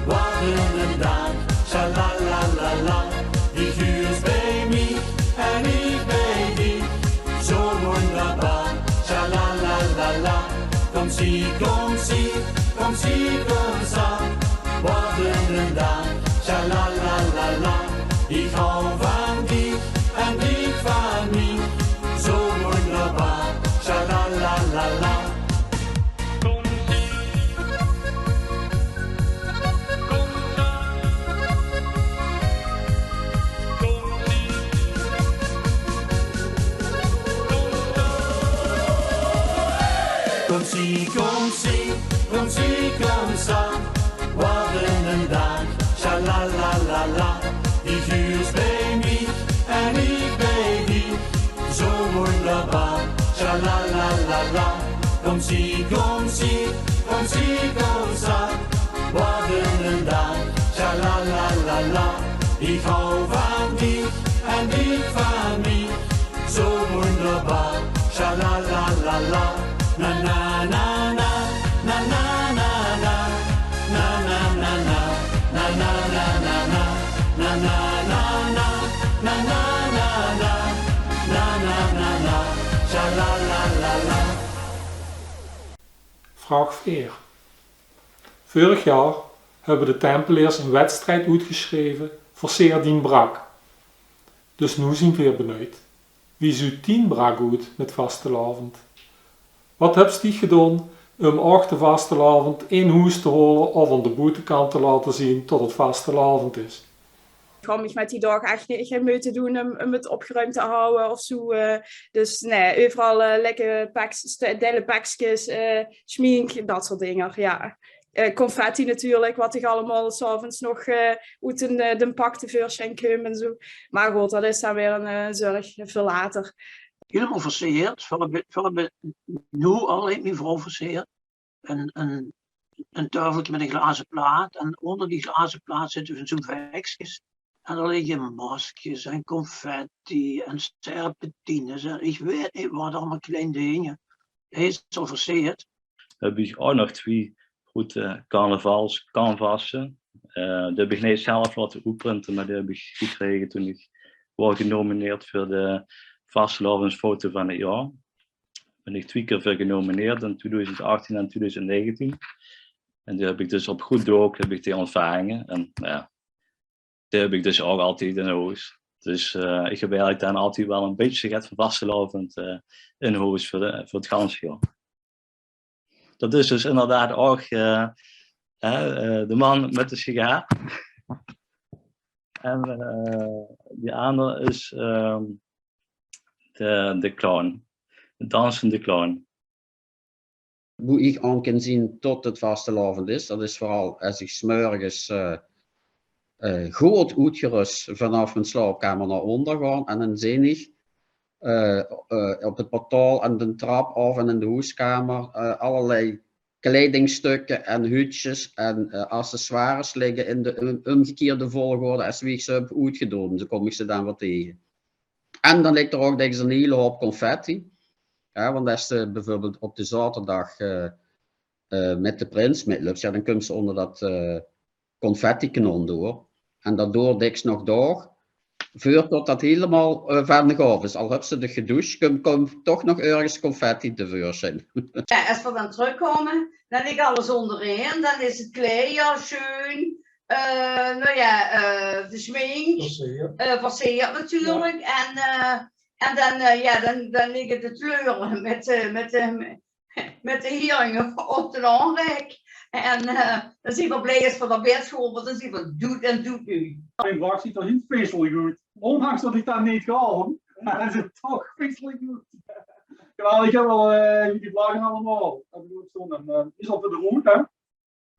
Wat 'nen daag, sja la la la la. Dich huurs bie mich en ich bie dich, zo wunderbar, sja la la la la. Kom zie, kom zie, kom zie, kom sa. Wat 'nen daag, sja la la la la. Ich hou van dich en dich van mich, zo wunderbar, sja la la la la. Kom zie, kom zie, Kom zie, kom zie, kom zie, kom zie, kom zie, wat 'nen daag, sja la la la la. Ich hou van dich en dich van mich, zo wunderbar, sja la la la la. Na na na na, na na na na, na na na na, na na na na, na na na na, na na na na, na na na na, sja la la la la. Vraog veer. Veurig jaor höbbe de Tempeleers 'n wedstrijd oetgesjreve: Verseer dien brak. Dus noe zien veer benuid: wie zuut dien brak oet mit vastelaovend? Wat höbs diech gedoon um ouch de vastelaovend in hoes te hole of aon de boetekant te laote zien tot 't vastelaovend is? Ich hou mich mit die daag ech neet, gein meujte doen um, um 't opgeruimp te hawwe of zoe, eh. Dus nae, euveral, eh, lekker peks, ste-, deile pekskes, eh, sjmink, dat soort dinger, jao. Eh, confetti natuurlik, wat dich allemaol 's aoves nog, eh, oet den, eh, den pak te veursjijn kump en zoe. Mer good, dat is dan weer 'n, eh, zörg veur later. Hielemaol verseerd, veur, veur, noe al heet mien vrouw verseerd. 'n, 'n, 'n taofelke mit 'n glaze plaat. En oonder die glaze plaat zitte van zoe'n vekskes. En dao ligke maskers en confetti en serpentines en ich weit neet wat allemaol, klein dinger. Heet zoe verseerd. Höb ich ouch nog twie groete carnavals-canvasse. Eh, die höb ich neet zelf laote oetprinte, mer die höb ich gekrege toen ich woor genomineerd veur de vastelaovesfoto van 't jaor. Bin ich twie kier veur genomineerd, in twiedoezend achttien en twiedoezend negentien. En die höb ich dus op good daok höb ich die ontvange. En jao, die höb ich dus ouch altied in hoes. Dus, eh, ich höb eigelik dan altied waal e bietje get van vastelaovend, eh, in hoes veur de, veur 't ganse jaor. Dat is dus inderdaad ouch, eh, hè, eh, de man mit de sigaar. En, eh, die aander is, ehm, de, de clown. De dansende clown. Boe ich aon kin zien tot 't vastelaovend is, dat is veural es ich 's mörges, eh, eh, good oetgerös vanaaf mien slaopkamer nao oonder gaon en dan zeen ich, eh, eh, op 't portaal en de trap aof en in de hoeskamer, eh, allerlei kleidingstukke en huudsjes en, eh, accessoires ligke in de um-, umgekierde volgorde es wie ich ze höb oetgedoon. Zoe kom ich ze dan weer tege. En dan ligk d'r ouch dèks 'n hiele houp confetti. Jao, want es ze beveurbeeld op de zaoterdag, eh, eh, mit de prins mit löps, jao, dan kump ze oonder dat, eh, confettikanon door. En dat doort dèks nog daog, veurtot dat hielemaol, eh, van de gaof is. Al höbs se dich gedoesj, kump, kump toch nog örges confetti te veursjijn. Jao, es v'r dan trökkoume, dan ligk alles oonderein, dan is 't kleid al sjeun, eh, noe jao, eh, de sjmink, verseerd, eh, verseerd natuurlik. Jao. En, eh, en dan, eh, jao, dan, dan ligke de kleure mit, eh, mit, eh, mit de hieringe op d'n aonrek. En, eh, dan zien v'r blij es v'r nao bed goon, want dan zien v'r doed en doed noe. Mien vlag ziet d'r hiel feestelik oet. Óndanks dat ich dat neet gaon, is 't toch feestelik oet. Jawel, ich höb waal, eh, die vlagge allemaol. Höb ich ouch stoon. En, eh, is al veur de roet, hè?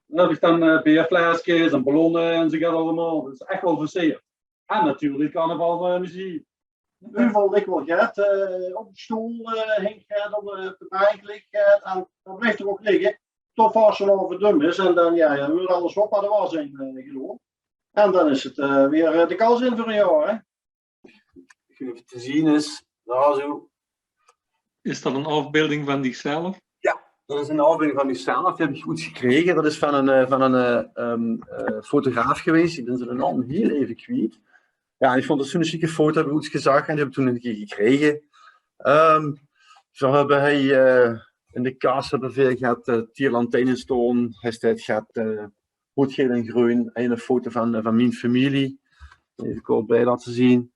Dan höb ich dan, eh, beerfleskes en ballonne en zoe get allemaol. Dat is ech waal verseerd. En natuurlik carnaval, eh, meziek. Euveral ligk waal get, eh, op de stool, eh, hingk get, op, eh, op de baank ligk get. En dat blijf toch ouch ligke tot vastelaovend dum is. En dan, jao, jao, weurt alles op nao de was in, eh, gedoon. En dan is 't, eh, weer, eh, de kas in veur e jaor, hè. Te zien is, dao zoe. Is dat 'n aofbeelding van dichzelf? Jao, dat is 'n aofbeelding van michzelf. Die höb ich oets gekrege. Dat is van 'n, eh, van 'n, eh, ehm, eh, fotograaf gewees. Ich bin zien naom hiel eve kwiet. Jao, en ich vónd 't zoe'n sjieke foto, höb ich oets gezag en die höb ich toen 'ne kier gekrege. Ehm, zoe höbbe hie, eh, in de kas höbbe veer gehad, eh, tien lantaarne stoon. Hie steit gehad, eh, roed, geel en greun. Ein foto van, eh, van mien femilie. Eve kort bie laote zien.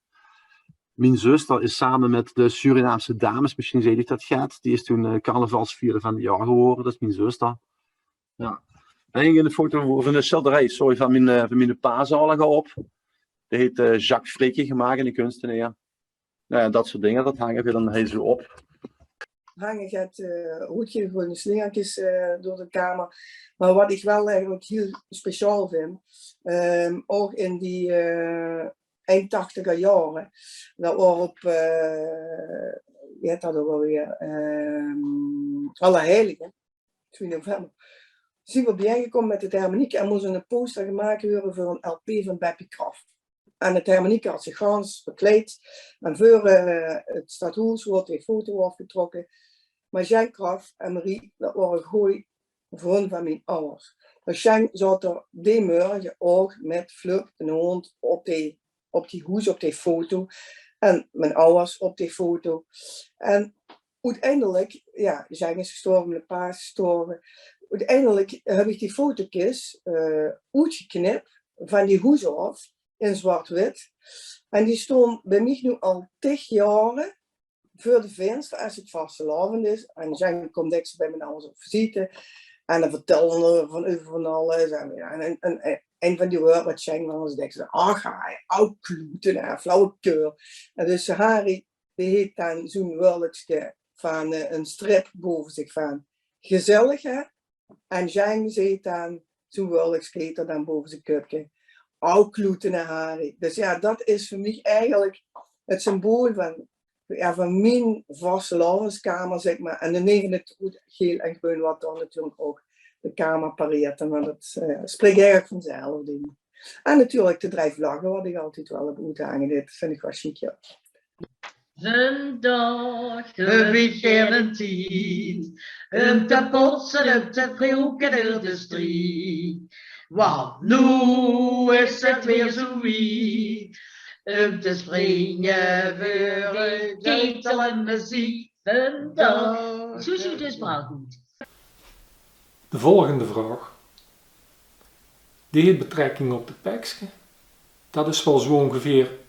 Mien zuster is same mit de Surinaamse dames, mesjiens zag ich dat get, die is toen, eh, carnavalsvierder van 't jaor gewore. Dat is mien zuster. Jao. En hie 'n foto van 'n sjilderij, sorry, van mien, eh, van mien pa zaolige op. Die heet, eh, Jacques Fricke gemaak, 'ne kunstenaer. Noe jao, dat soort dinger, dat hange veer dan hie zoe op. Hange get, eh, roed, geel, greune slingerkes, eh, door de kamer. Mer wat ich waal eigelik hiel speciaal vin, ehm, ouch in die, eh, eind tachtiger jaore, dat waor op, eh, wie hèt dat ouch alweer? Ehm, Allerheiligen, twieë november, zien v'r bijein gekómme mit de hermenieke en mós 'n poster gemaak weure veur 'n lp van Beppie Kraft. En 't hermenieke had zich gans verkleid en veur 't stadhoes woort 'n foto aafgetrokke. Mer Sjeng Kraft en Marie, dat waore gooj vrun van mien awwers. Mer Sjeng zaot d'r dee mörge ouch mit Fluk, de hóndj, op dee, op dee hoes, op dee foto. En mien awwers op dee foto. En oeteindelik, jao, Sjeng is gestorve, mien pa is gestorve. Oeteindelik höb ich die fotokis oetgeknip van die hoes aof in zwart-wit. En die stoon bij mich noe al tig jaore veur de vinster es 't vastelaovend is. En Sjeng kump dèks bij mien awwers op visite. En dan vertèlle v'r van, euver van alles. En, en, en, en ein van die wäörd wat Sjeng dan ins dèks zag: "Ach, hae, aw kloete, hè, flauwekul." En dus Harry, dee heet dan zoe'n wörlekske van 'n strip bove zich van: "Gezellig, hè?" En Sjeng zeet dan, zoe'n wörlekske heet 'r dan bove zien köpke: "Aw kloete, hè, Harry." Dus jao, dat is veur mich eigelik 't symbool van, jao, van mien vastelaovenskamer, zègk mer. En de neve 't roed, geel en greun, wat dan natuurlik ouch de kamer pareert. Mer dat spreek eigelik vanzelf, dink ich. En natuurlik de drie vlagge, wat ich altied waal höb oethange. Dat vinj ich waal sjiek, jao. Vandaag höb ich geine tied um te potse, um te vloeke door de striet. Want noe is 't weer zoe wied um te springe veur 'n ketel en meziek. Vandaag. Zoe zuut dus waal good. De volgende vraog, die heet betrekking op de pekske. Dat is waal zoe óngeveer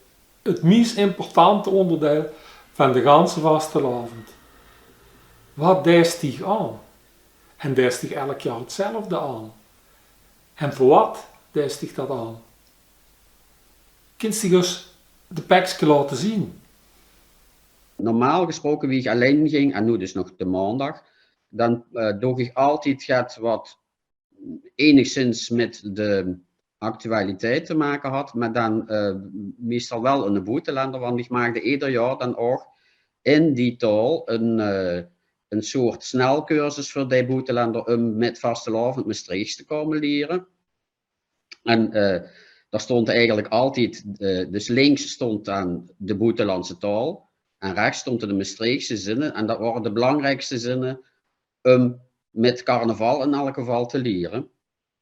't mies importante óngerdeil van de ganse vastelaovend. Wat deis dich aan? En deis dich elk jaor 'tzelfde aan? En veur wat deis dich dat aan? Kins dich ós de pekske laote zien? Normaal gesproke, wie ich allein ging, en noe dus nog de maondag, dan eh, doog ich altied get wat enigszins mit de actualiteit te make had, mer dan eh, meistal waal 'ne boetelender, want ich maakde eder jaor dan ouch in die taol 'n eh, 'n soort snelcursus veur die boetelender um mit vastelaovend Mestreechs te kómme liere. En eh, dao stóng eigelik altied, eh, dus links stóng dan de boetelandse taol en rechs stónge de Mestreechse zinne. En dat waore de belangriekste zinne um mit carnaval in elk geval te liere.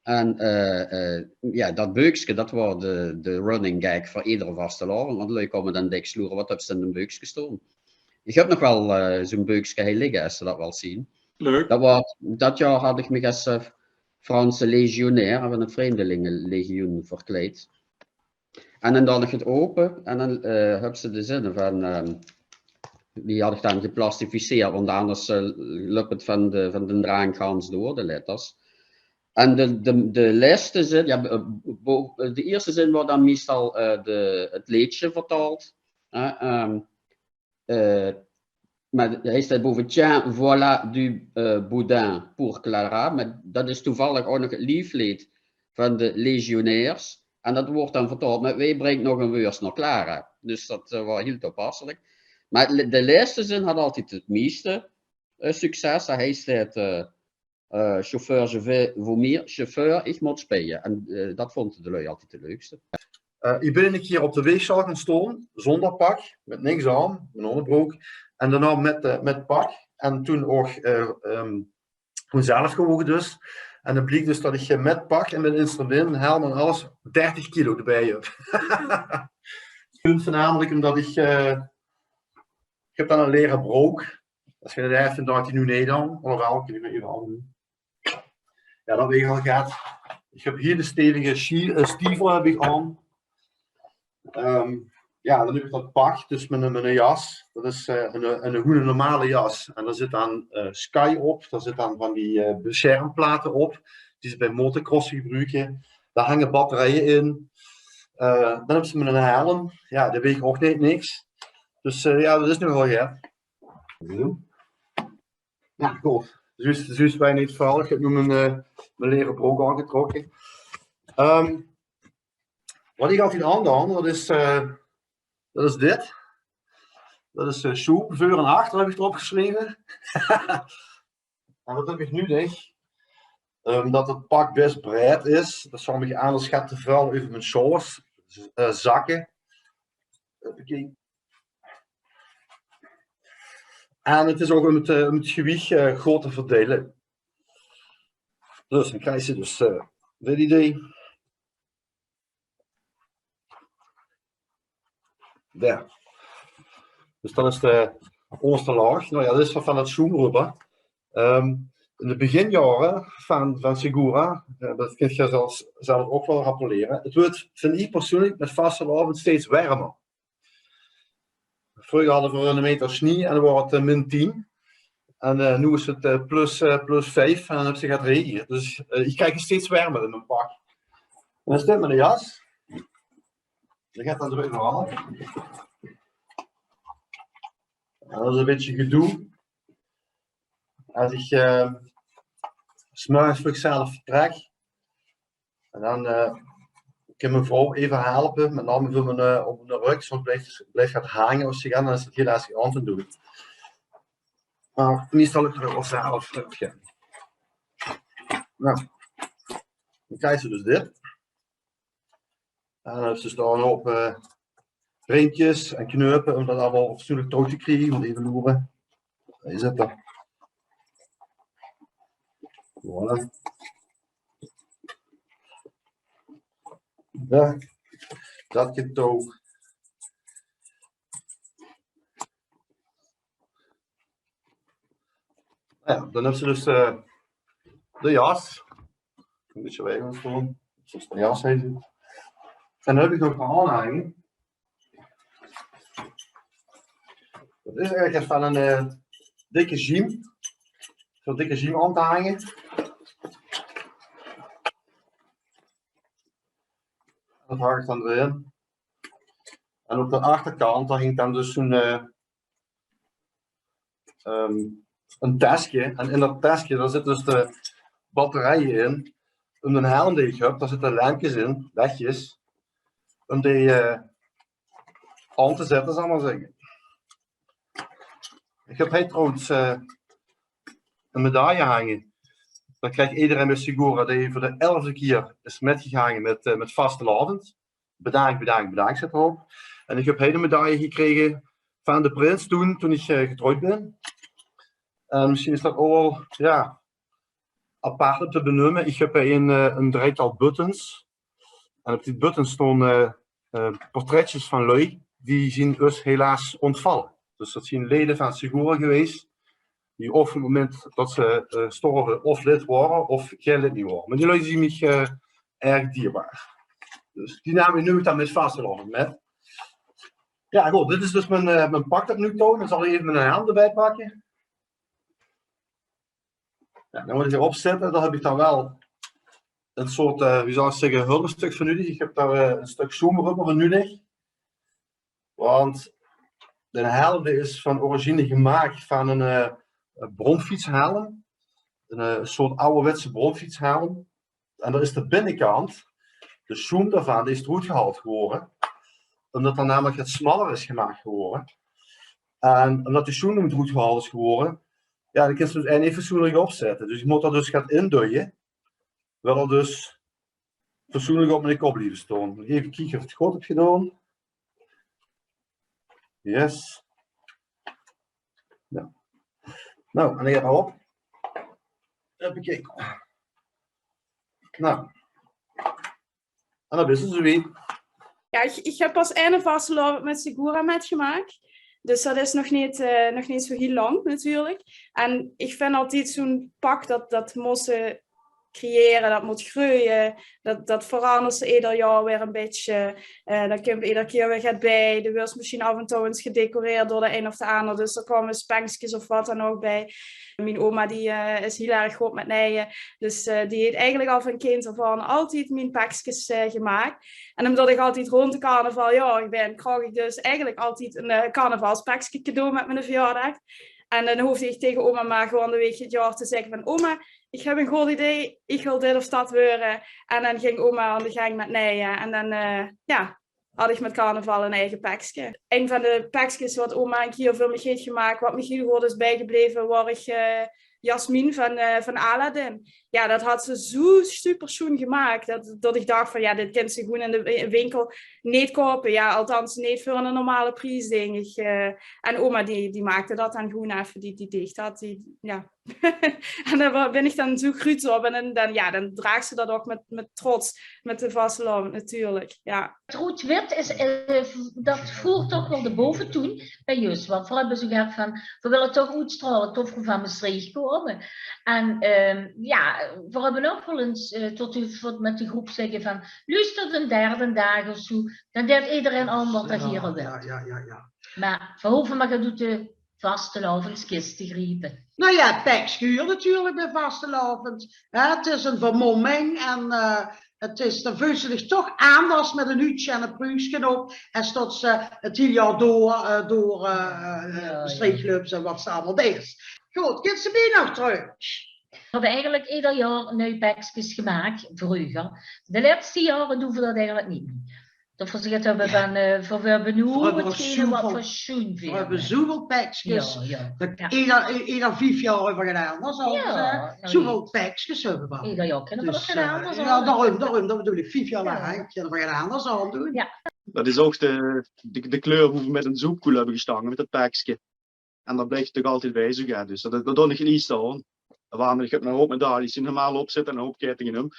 En eh, eh, jao, dat beukske, dat waor de, de running gag veur edere vastelaovend, want de lui kómme dan dèks loere: "Wat höbs se in dat beukske stoon?" Ich höb nog waal eh, zoe'n beukske hie ligke, es se dat wils zien. Leuk. Dat waor, dat jaor had ich mich es eh, Franse legionair van 't Vreemdelingelegioen verkleid. En dan deeg ich 't ope en dan eh, höbs se de zinne van, eh, die had ich dan geplastificeerd, want anders eh, löp 't van de, van de draank gans door, de letters. En de, de, de lèste zin, jao, eh, bo-, de ierste zin waor dan meistal eh, de, 't leedsje vertaold. Eh, ehm, eh, mer hie steit bove: "Tiens, voilà du eh, boudin pour Clara." Mer dat is toevallig ouch nog 't liefleed van de legionairs. En dat waert dan vertaold mit: "Wae bringk nog 'n weurs nao Clara?" Dus dat eh, waor hiel toepasselik. Mer 't le-, de lèste zin had altied 't meiste eh, succes. Hie steit eh, eh, "Chauffeur, je vais vomir, chauffeur, ich mót speie." En eh, dat vónde de lui altied 't leukste. Eh, ich bin 'ne kier op de weegsjaal gaon stoon, zónger pak, mit niks aan, mien óngerbrook. En daonao mit, eh, mit pak. En toen ouch eh, ehm, gewoon zelf gewoge dus. En 't bliek dus dat ich eh, mit pak en mit instrument, helm en alles, dertig kilo d'rbie höb. Kump veurnamelik umdat ich eh, ich höb dan 'n lere brook. Es geer dat effe, dat die noe neet aan, alhoewel, ich weit neet of die noe. Jao, dat weeg al get. Ich höb hie 'ne stevige stie-, eh, stievel höb ich aan. Ehm, jao, dan höb ich dat pak, dus mien, mien jas. Dat is eh, 'n, 'n, gewoen 'n normale jas. En dao zit dan eh, sky op, dao zit dan van die eh, besjermplate op, die ze bij motocross gebruke. Dao hange batterije in. Eh, dan höbs se mien helm. Jao, dae weeg ouch neet niks. Dus eh, jao, dat is nogal get. Jao, good. Zuus, zuus wae neet väöl. Ich höb noe mien, eh, mien lere brook aangetrokke. Ehm, wat ich altied aandoon, dat is eh, dat is dit. Dat is eh, sjoep, veur en achter höb ich d'rop gesjreve. En dat höb ich nudig, umdat 't pak bès breid is. Dat zal mich anders get te väöl euver mien sjouwers, eh, zakke. Huppakee. En 't is ouch um 't, eh, um 't gewiech, eh, good te verdeile. Dus dan kriegs se dus, eh, dit idee. Dao. Dus dat is de óngerste laog. Noe jao, dat is van, van 't sjoem rubber. Ehm, in de beginjaore van, van Segura, eh, dat kint geer zelfs, zelf ouch waal rappelere. 't Weurt, vind ich persoonlik, mit vastelaovend steeds wermer. Vreuger hadde v'r 'ne meter snie en dan waor 't, eh, min tien. En, eh, noe is 't, eh, plus, eh, plus vief en dan höbs se get regen. Dus, eh, ich krieg 't steeds wermer in mien pak. En dan steit miene jas. Dan geit dat d'r euverhaal. En dat is e bietje gedoe. Es ich, eh, 's mörges veur zelf vertrek, en dan, eh, kin mien vrouw effe helpe, mit name veur mien, eh, op mien rök, soms blief, blief 't hange es ich gaon, dan is 't hiel lestig aon te doon. Mer meistal lök 't waal zelf. Noe, dan kriegs se dus dit. En dan höbs se dus dao 'n hoop, eh, riemkes en kneupe um dat allemaol fatsoenlik touw te kriege. Mót effe loere. Dao zit 'r. Voilà. Jao, dat kint ouch. Jao, dan höbs se dus, eh, de jas. E bietje wied aon 't doon. Dus de jas hie. En dan höb ich nog 'n aanhanger. Dat is eigelik van 'n, eh, dikke zjiem. Zoe'n dikke zjiem aon te hange. Dat hang ich dan d'rin. En op de achterkant, dao hingk dan dus zoe'n, eh, ehm, e teske. En in dat teske, dao zitte dus de batterieje in. Um d'n helm dee ich höb, dao zitte lempkes in, lechjes. Um dee, eh, aon te zètte, zal ich mer zègke. Ich höb hie trouwens, eh, 'n medaille hange. Dat krieg ederein bie Segura, dee veur de elfde kier is mitgegange mit, eh, mit vastelaovend. Bedaank, bedaank, bedaank, steit d'rop. En ich höb hie de medaille gekrege van de prins toen, toen ich, eh, getrouwd bin. En mesjien is dat ouch waal, jao, apart um te beneume. Ich höb hie 'n, eh, 'n drietal buttons. En op die buttons stoon, eh, eh, portretsjes van lui die zien us helaas óntvalle. Dus dat zien leje van Segura gewees, die of op 't moment dat ze, eh, storve of lid waore, of gein lid mie waore. Mer die lui zien mich, eh, erg dierbaar. Dus die naam ich noe dan mit vastelaovend mit. Jao, good, dit is dus mien, eh, mien pak dat ich noe toon. Dan zal ich effe miene helm d'rbie pakke. Jao, dan mót ich 'm opzètte. Dan höb ich dan waal 'n soort, eh, wie zal ich zègke, hulpstök veur nudig. Ich höb dao, eh, e stök sjoemrubber veur nudig. Want d'n helm, dee is van origine gemaak van 'n, eh, 'n bromfietshelm. 'n, eh, 'n soort awwerwètse bromfietshelm. En dao is de binnekant, de sjoem daovan, dee is d'roet gehaold gewore. Umdat 'r namelik get smaller is gemaak gewore. En umdat de sjoem d'roet gehaold is gewore, jao, dan kins se 'm dus eigelik neet fatsoenlik opzètte. Dus ich mót dao dus get in duje, wat 'r dus fatsoenlik op miene kop blieve stoon. Effe kieke of ich 't good höb gedoon. Yes. Jao. Noe, en dan geit 'r op. Huppakee. Noe. En dan bis se zoe wied. Jao, ich, ich höb pas eine vastelaovend mit Segura mitgemaak. Dus dat is nog neet, eh, nog neet zoe hiel lang natuurlik. En ich vinj altied zoe'n pak dat, dat mós se creëre, dat mót greuje, dat, dat verangers se eder jaor weer e bietje. Eh, dao kump eder kier weer get bij. De weurs mesjien aaf en touw ins gedecoreerd door de ein of de aander. Dus dao koume spengskes of wat dan ouch bij. Mien oma, die, eh, is hiel erg good mit neie. Dus, eh, die heet eigelik al van kind aaf aon altied mien pekskes, eh, gemaak. En umdat ich altied rónd de carnaval jaorig bin, kraog ich dus eigelik altied 'n, eh, carnavalspekske cadeau mit miene verjaordaag. En dan hoofde ich tege oma mer gewoen de week 't jaor te zègke van: "Oma, ich höb e good idee, ich wil dit of dat weure." En dan ging oma aon de geng mit neie. En dan, eh, jao, had ich mit carnaval 'n eige pekske. Ein van de pekskes wat oma 'ne kier veur mich heet gemaak, wat mich hiel good is bijgebleve, waor ich, eh, Jasmin van, eh, van Aladdin. Ja, dat had ze zoe super sjoen gemaak. Dat, dat ich dach van, ja, dit kins se gewoen in de wi-, winkel neet koupe. Ja, althans, neet veur 'ne normale pries, dink ich. Eh, en oma, die, die maakde dat dan gewoen effe, die, die deeg dat. Die, ja. En dao wa-, bin ich dan zoe gruuts op. En dan, dan, ja, dan draags se dat ouch mit, mit trots, mit de vastelaovend natuurlik. Ja. 't Roed-wit is, eh, dat voert toch waal de bovetoen bij us. Want veer höbbe zoe get van, veer wille toch oetstraole tot veer van Mestreech kómme. En, ehm, ja, veer höbbe ouch waal ins, eh, tot veer mit de groep zègke van, luuster, d'n derde daag of zoe, dan deit ederein aan wat 'r gaer wil. Ja, ja, ja, ja. Mer veer hove mer get oet de vastelaovendskis te griepe. Nou ja, 't pekske huurt natuurlik bij vastelaovend. Hè, 't is 'n vermomming en, eh, 't is, dan veuls se dich toch aanders mit 'n huudsje en 'n pruukske op es tot se 't hiel jaor door, eh, door, eh, eh, Mestreech löps en wat se allemaol deis. Good, kins se bie nog trök? Veer höbbe eigelik eder jaor nui pekskes gemaak, vreuger. De lètste jaore doon veer dat eigelik neet mie. Dat veer gezag höbbe van, eh, veer, veer höbbe noe 'tgene wat veer sjoen vinde. Veer höbbe zoeväöl pekskes. Ja, ja. Eder, eder vief jaor höbbe veer get aanders aon. Ja, zoeväöl pekskes höbbe veer. Eder jaor kinne veer get aanders aon. Ja, daorum, daorum, dat bedoel ich. Vief jaor laank kinne veer get aanders aon doon. Ja. Dat is ouch de, de, de kleur wie veer mit 'n zoepkoel höbbe gestange, mit dat pekske. En dat blijf toch altied bij, zoe get. Dus dat, dat doon ich 't liefste aon. D'r ware, ich höb 'n hoop medailles die hielemaol op zitte en 'n hoop kettinge óm.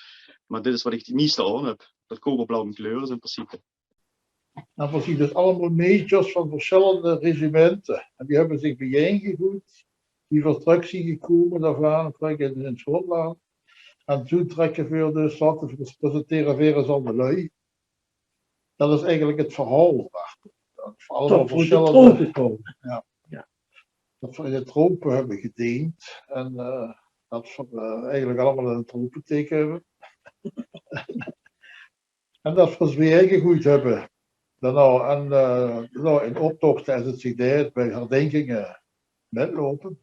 Mer dit is wat ich 't liefste aon höb. Dat koperblauw in kleur is in principe. En veer zien dus allemaol maedjes van versjillende regimente. En die höbbe zich bijein gegoeid. Die veer trök zien gekómme daovaan, trök in, in Sjotland. En toen trèkke veer dus, laote veer dus presentere veer es aon de lui. Dat is eigelik 't verhaol daoachter. Dat veer allemaol versjillende, ja. Ja. Dat veer in de trope höbbe gedeend. En, eh, dat veer, eh, eigelik allemaol 'n tropeteke höbbe. En dat veer ós bijein gegoeid höbbe. Daonao, en, eh, daonao in optochte, es 't zich deit, bij herdinkinge mitloupe.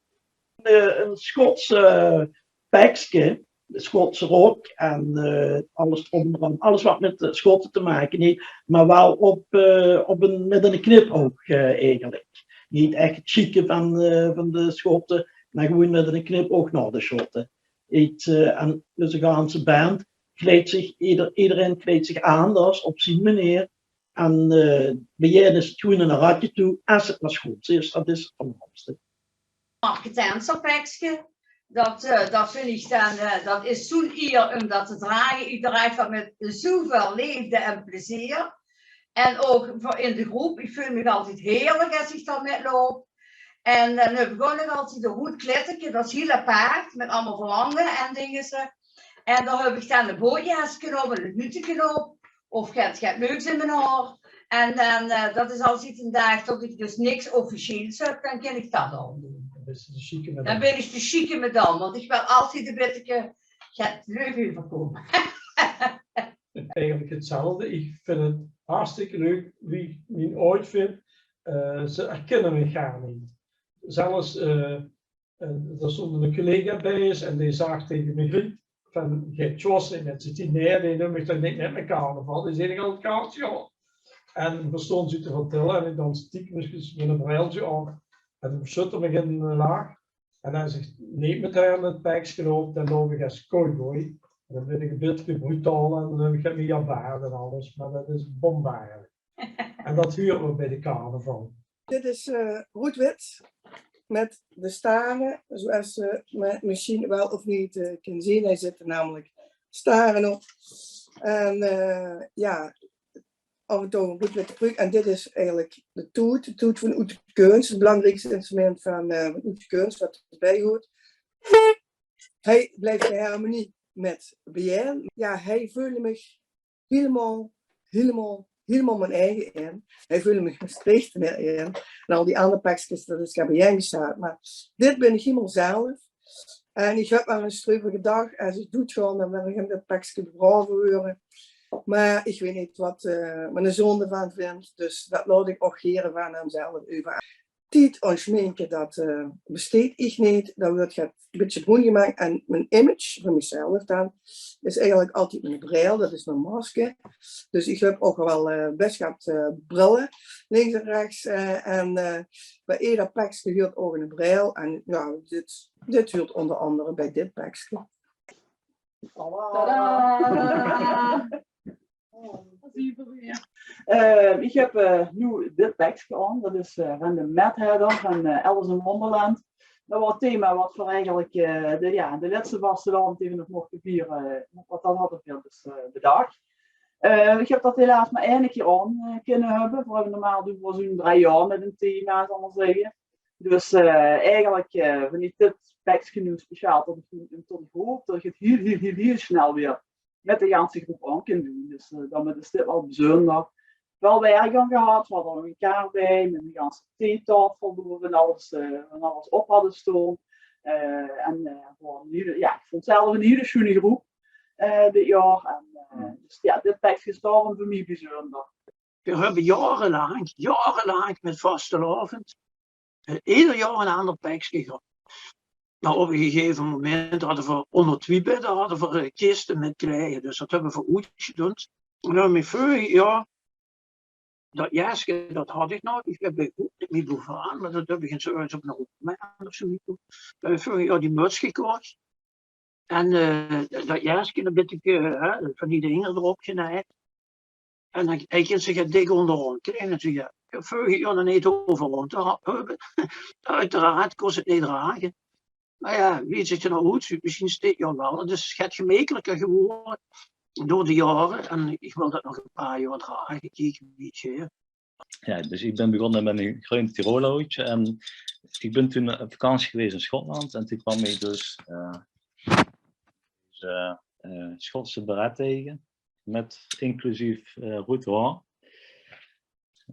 Eh, 'n Sjotse pekske, Sjotse rok en, eh, alles drom en dran. Alles wat mit de Sjotte te make heet, mer waal op, eh, op 'n, mit 'ne knipoog, eh, eigelik. Neet ech 't sjieke van, eh, van de Sjotte, mer gewoen mit 'ne knipoog nao de Sjotte. Heet, eh, en dus de ganse band kleidt zich, eder-, ederein kleidt zich aanders op zien meneer. En, eh, bijein is 't gewoen 'n ratje toe, es 't mer Sjots is, dat is 't belangriekste. Marketenserpekske. Dat, eh, dat vind ich dan, eh, dat is zoe'n ier óm dat te drage. Ich draag dat mit zoeväöl leefde en plezeer. En ouch veur in de groep. Ich veul mich altied heerlik es ich dao mitloup. En dan höb ich ouch nog altied e roed kletteke, dat is hiel apaart, mit allemaol verlange en dingese. En dao höb ich dan e bootjeske op en e huuteke op. Of get, get leuks in mien haor. En dan, eh, dat is altied d'n daag tot ich dus niks officieels höb, dan kin ich dat aondoon. Dan bis se de sjieke madam. Dan bin ich de sjieke madam, want ich wil altied e bitteke get leuk euverkómme. Eigelik 'tzelfde. Ich vind 't hartstikke leuk wie ich mien outfit, eh, ze herkinne mich gaar neet. Zelfs, eh, En dao stóng 'ne collega bij us en dee zag tege mich: "Ruud, van, geer Sjotse, en dat zit hie neer, dee neum ich toch neet mit nao carnaval, dee zeen ich al 't ganse jaor." En veer stónge zoe te vertèlle en ich dan stiekem ins mit 'ne bril zoe op. En toen sjoot 'r mich in de lach. En es ich neet mit häör in 't pekske loup, dan loup ich es cowboy. En dan bin ich e bitteke brutaal en dan höb ich get mieë baard en alles. Mer dat is bombaarlijk. En dat hure v'r bij de carnaval. Dit is, eh, Roed-wit mit de stare, zoeas se me-, mesjiens waal of neet, eh, kins zeen. Hie zitte namelik stare op. En, eh, jao, aaf en toe 'n roed-witte pruuk. En dit is eigelik de toet, de toet van Oet de Keuns, 't belangriekste instrument van, eh, van Oet de Keuns, wat d'rbij huurt. Hie blijf de harmonie mit bijein. Jao, hie veul ich mich hielemaol, hielemaol, hielemaol mien eige in. Hie veul ich mich Mestreechteneer in. En al die anger pekskes, dat is gaar bijein gesjaard. Mer dit bin ich hielemaol zelf. En ich höb waal ins d'reuver gedach, es ich doedgaon, dan wil ich in dat pekske begraove waere. Mer ich weit neet wat, eh, miene zoon d'rvan vinj. Dus dat laot ich ouch gaer van häöm zelf euver. tied aan sjminke, dat eh, besteed ich neet. Dan wuuert get e bietje broen gemaak. En mien image van mezelf dan is eigelik altied mien bril, dat is mien masker. Dus ich höb ouch waal eh, bes get eh, brille, links en rechts. Eh, en eh, bie eder pekske huuert ouch ein bril. En ja, dit, dit huuert onder andere bie dit pekske. Tada! Ehm, ich höb eh, noe dit pekske aan. Dat is eh, van de Mad Hatter van eh, Alice in Wonderland. Dat waor 't thema wat veer eigelik eh, de, ja, de lètste vastelaovend die veer nog mochte viere, eh, wat dat hadde veer dus eh, bedach. Eh, ich höb dat helaas mer eine kier aan eh, kinne höbbe. Veer höbbe normaal doon veer zoe'n drie jaor mit ein thema, zal ich mer zègke. Dus eh, eigelik eh, vind ich dit pekske noe speciaal, tot ich, tot ich hoop tot ich 't hiel, hiel, hiel, hiel snel weer mit de ganse groep aan kin doon. Dus eh, dan is dit waal bezunder. Waal werk aan gehad, veer hadde nog ein kaart bie, mit ein ganse theetaofel, boe veer van alles, eh, van alles op hadde staon. Eh, en eh, gewoon ein hiel, ja, ich vónd 't zelf ein hiel sjoen groep eh, dit jaor. En eh, dus ja, dit pekske is daorum veur mich bezunder. Veer höbbe jaorelaank, jaorelaank mit vastelaovend eh, eder jaor ein anger pekske gehad. Mer op ein gegeve moment hadde veer onder twie bedde hadde veer eh, kiste mit kleie. Dus dat höbbe veer oetgedoond. En dan höb ich veurig jaor, dat jeske, dat had ich nog. Ich höb 't good neet mie boe aan, mer dat höb ich ins örges op ein evenement of zoe. Höb ich veurig jaor die möts gekoch. En eh, dat jeske, dat bitteke, hè, van die dinger d'rop genajd. En dan, hae kin zich 't dik óngeraan kriege. En zoe, ja, veurig jaor nog neet euveral. Oeteraard kós 't neet drage. Mer ja, wie 't zich d'r noe oetzuut, mesjiens is 't dit jaor waal. 't Is get gemekeliker gewore door de jaore. En ich wil dat nog e paar jaor drage. Kieke wie 't geit. Ja, dus ich bin begós mit ein greun Tiroler hoedje. En ich bin toen op vakantie gewaes in Sjotland. En toen kwaam ich dus eh, deze eh, Sjotse beret taenge. Mit inclusief eh, roed haor.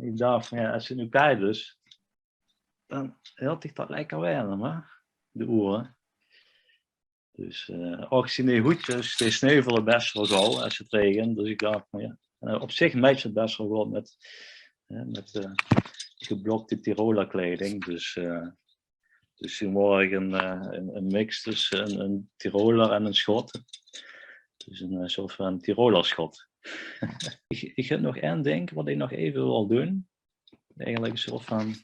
Ich dach van, ja, es 't noe kald is, dan hilt ich dat lekker werm, hè, de oere. Dus eh, ouch zien die hoedjes, die sneuvele bes waal gauw es 't raegent. Dus ich dach van, ja. En op zich matcht 't bes waal good mit, hè, mit eh, geblokte Tiroler kleiding. Dus eh, dus toen waor ich ein eh, ein, ein mix tösse ein, ein Tiroler en ein Sjot. Dus ein eh, soort van Tiroler Sjot. Ich, ich höb nog ein dink wat ich nog effe wil doon. Eigelik ein soort van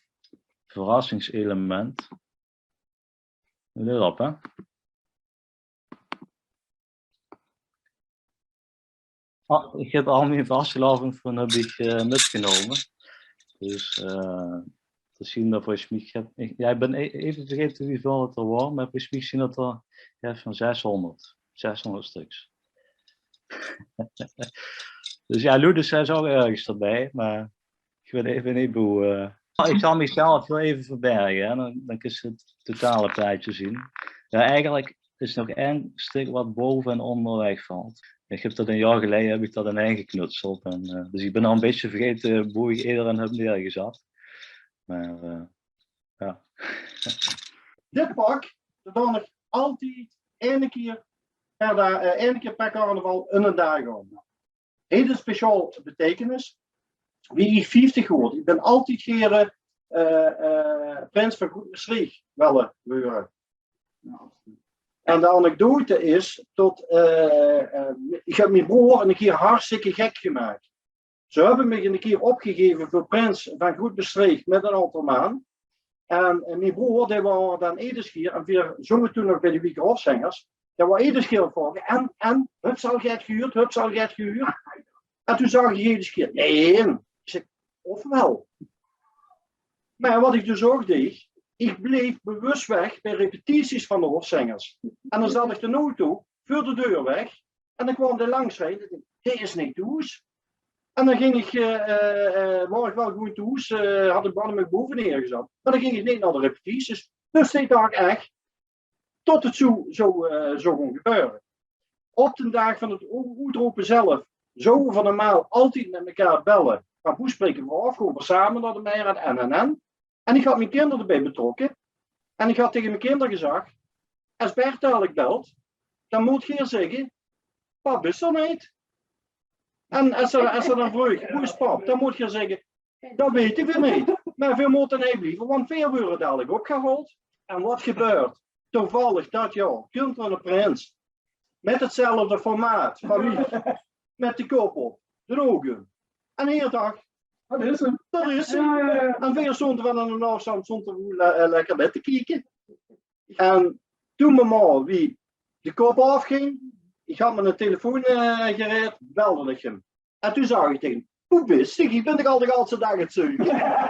verrassingselement. Let op, hè. Ah, ich höb al mien vastelaovend van höb ich eh, mitgenómme. Dus eh, dat zien d'r volges mich, ich höb, ich, ja, ich bin e-, effe vergaete wieväöl dat d'r waor, mer volges mich zien dat d'r, ja, van zeshóngerd, zeshóngerd stöks. Dus ja, Lourdes is ouch örges d'rbie, mer ich weit effe neet boe eh. Ah, ich zal mich zelf waal effe verberge, hè. Dan, dan kins se 't totale plaetje zien. Ja, eigelik is nog ein stök wat bove en ónger wegvalt. Ich höb dat ein jaor geleje, höb ich dat inein geknutseld. En eh, dus ich bin al e bietje vergaete boe ich ederein höb neergezat. Mer eh, ja. Dit pak, dat doon ich altied eine kier per da-, eh, eine kier per carnaval eine daag aan. Heet ein speciaal beteikenis. Wie ich vieftig woort, ich bin altied gere eh, eh, prins van Groet-Mestreech wille weure. En de anekdote is tot eh, eh, ich höb mien broor ein kier hartstikke gek gemaak. Ze höbbe mich ein kier opgegeve veur prins van Groet-Mestreech mit ein aantal maan. En eh, mien broor, dae waor dan eder kier, en veer zónge toen nog bie de Wieker Hofzengers, dae waor eder kier aan 't vraoge: en, en, höbs se al get gehuurd, höbs se al get gehuurd? En toen zag ich eder kier: nae. Ich zèk: of waal? Mer wat ich dus ouch deeg, ich bleef bewus weg bie repetities van de Hofzengers. En dan zat ich de auto veur de deur weg en dan kwaam dae langs rieje. Dae is neet thoes. En dan ging ich eh, eh, eh, waor ich waal gewoon thoes, eh, had ich bovenne mich bove neergezat. Mer dan ging ich neet nao de repetities. Dus dae dach ech tot 't zoe, zoe eh, zoe góng gebeure. Op d'n daag van 't oe-, oetrope zelf zouwe veer normaal altied mit mekaar belle. Mer boe spreke veer aaf, gaon veer same nao de Meijer en, en, en. En ich had mien kinder d'rbie betrokke. En ich had taenge mien kinder gezag: es Bert dalik belt, dan mót geer zègke: pap is d'r neet. En es 'r, es 'r dan vreug: boe is pap? Dan mót geer zègke: dat weite veer neet. Mer veer mótte hie blieve, want veer waere dalik opgehaold. En wat gebeurt? Toevallig dat jaor kump d'r eine prins mit 'tzelfde formaat van miech, mit de kop op, de ouge. En hie dach: "Dat is 'm." En veer stónge vaan aon d'n aovend, stónge veer le-, eh, lekker mit te kieke. En toen, mama, wie de kop aofging, iech had miene telefoon, eh, gereid, belde iech häöm. En toen zag iech tege häöm: "Boe bis diech? Iech bin diech al de ganse daag aon 't zeuke."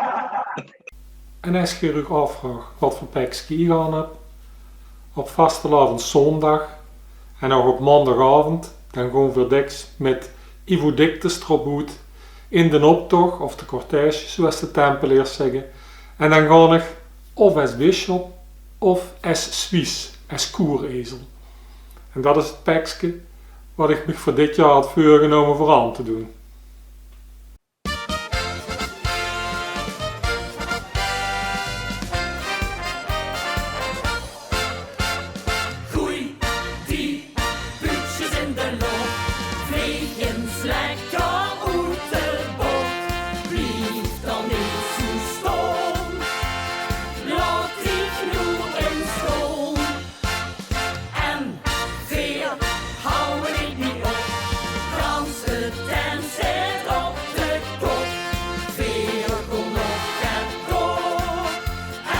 En es geer uuch aofvraog wat veur pekske iech aon höb, op vastelaovendszóndag en ouch op maondagaovend, daan goon veer dèks mèt Ivo Diktes drop oet in d'n optoch of de cortège, zoewie de Tempeleers zègke. En daan goon iech of es bisjop of es Suisse, es koerezel. En dat is 't pekske wat iech miech veur dit jaor had veurgenome veur aon te doen. Goei die puutsjes in de loch, vleeg ins lekker oet de bóch. Blief daan neet zoe stoon, laot diech noe ins goon. En veer hawwe 't neet op, gans 't tent zit op de kop. Veer goon nog get door,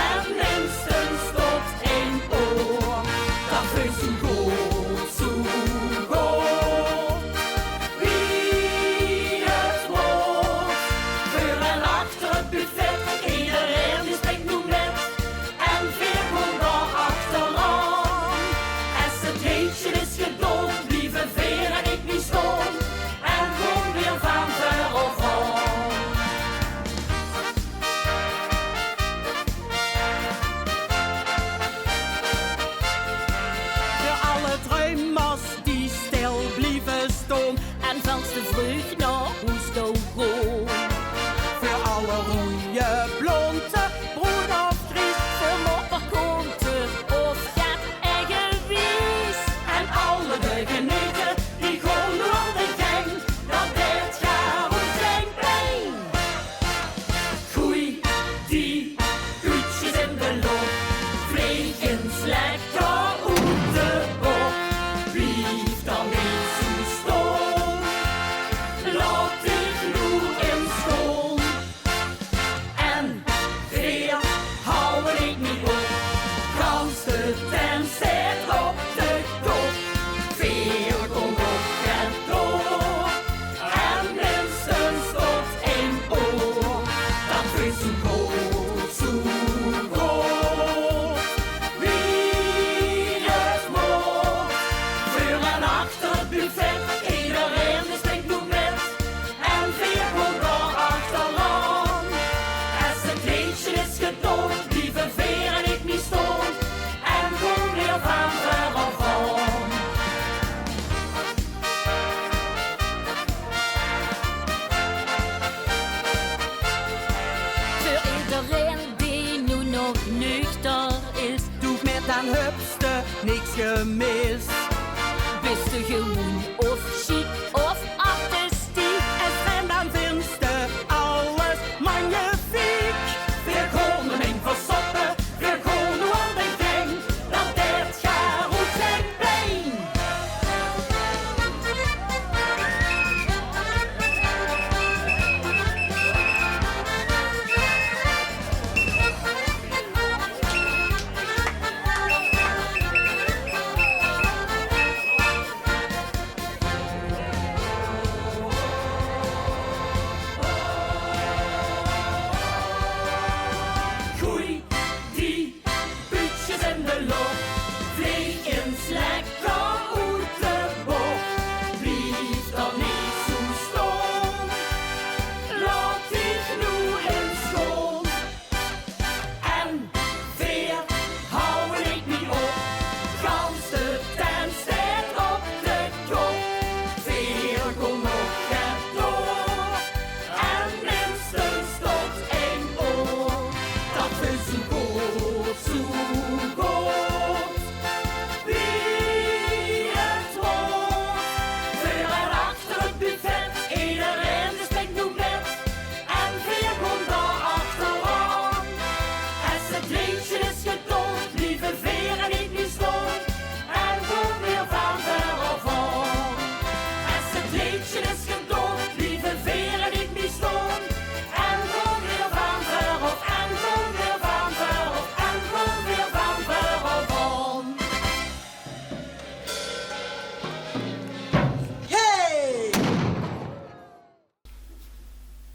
en minstens tot ein oor. Dat veer zoe good, zoe good wie 't hoort. Veur en achter 't buffet, ederein die springk noe mèt. En veer goon dao achteraon. Es 't leedsje is gedoon, blieve veer en iech neet stoon. En goon weer vaan veur aof aon. Veur alle druimers die stèl blieve stoon en vèls te vreug nao hoes toe goon. Veur alle roeje blónte, broen of gries, veur mopperkonte of get eigewies. En alle de geneute die goon noe al de geng, dat deit gaar oet d'n pijn. Goei die puutsjes in de loch, vleeg ins lekker oet de bóch. Blief daan neet zoe stoon, laot diech noe ins goon. En veer hawwe 't neet op, gans de tent zit op de kop. Veer goon nog get door, en minstens tot ein oor. Dat veer zoe good, zoe good wie 't hoort. Veur en achter 't buffet, ederein die springk noe mèt. En veer goon dao achteraon. Es 't leedsje is gedoon, blieve veer en iech neet stoon. En goon weer vaan veur aof aon. Veur ederein dee noe nog nuchter is, doe mèt daan höbs te niks gemis. Bis te gewoen of sjiek of artistiek, es vreemd daan vins te alles magnifiek. Veer goon 'm in versoppe, veer goon noe al de geng, dat deit gaar oet d'n pijn.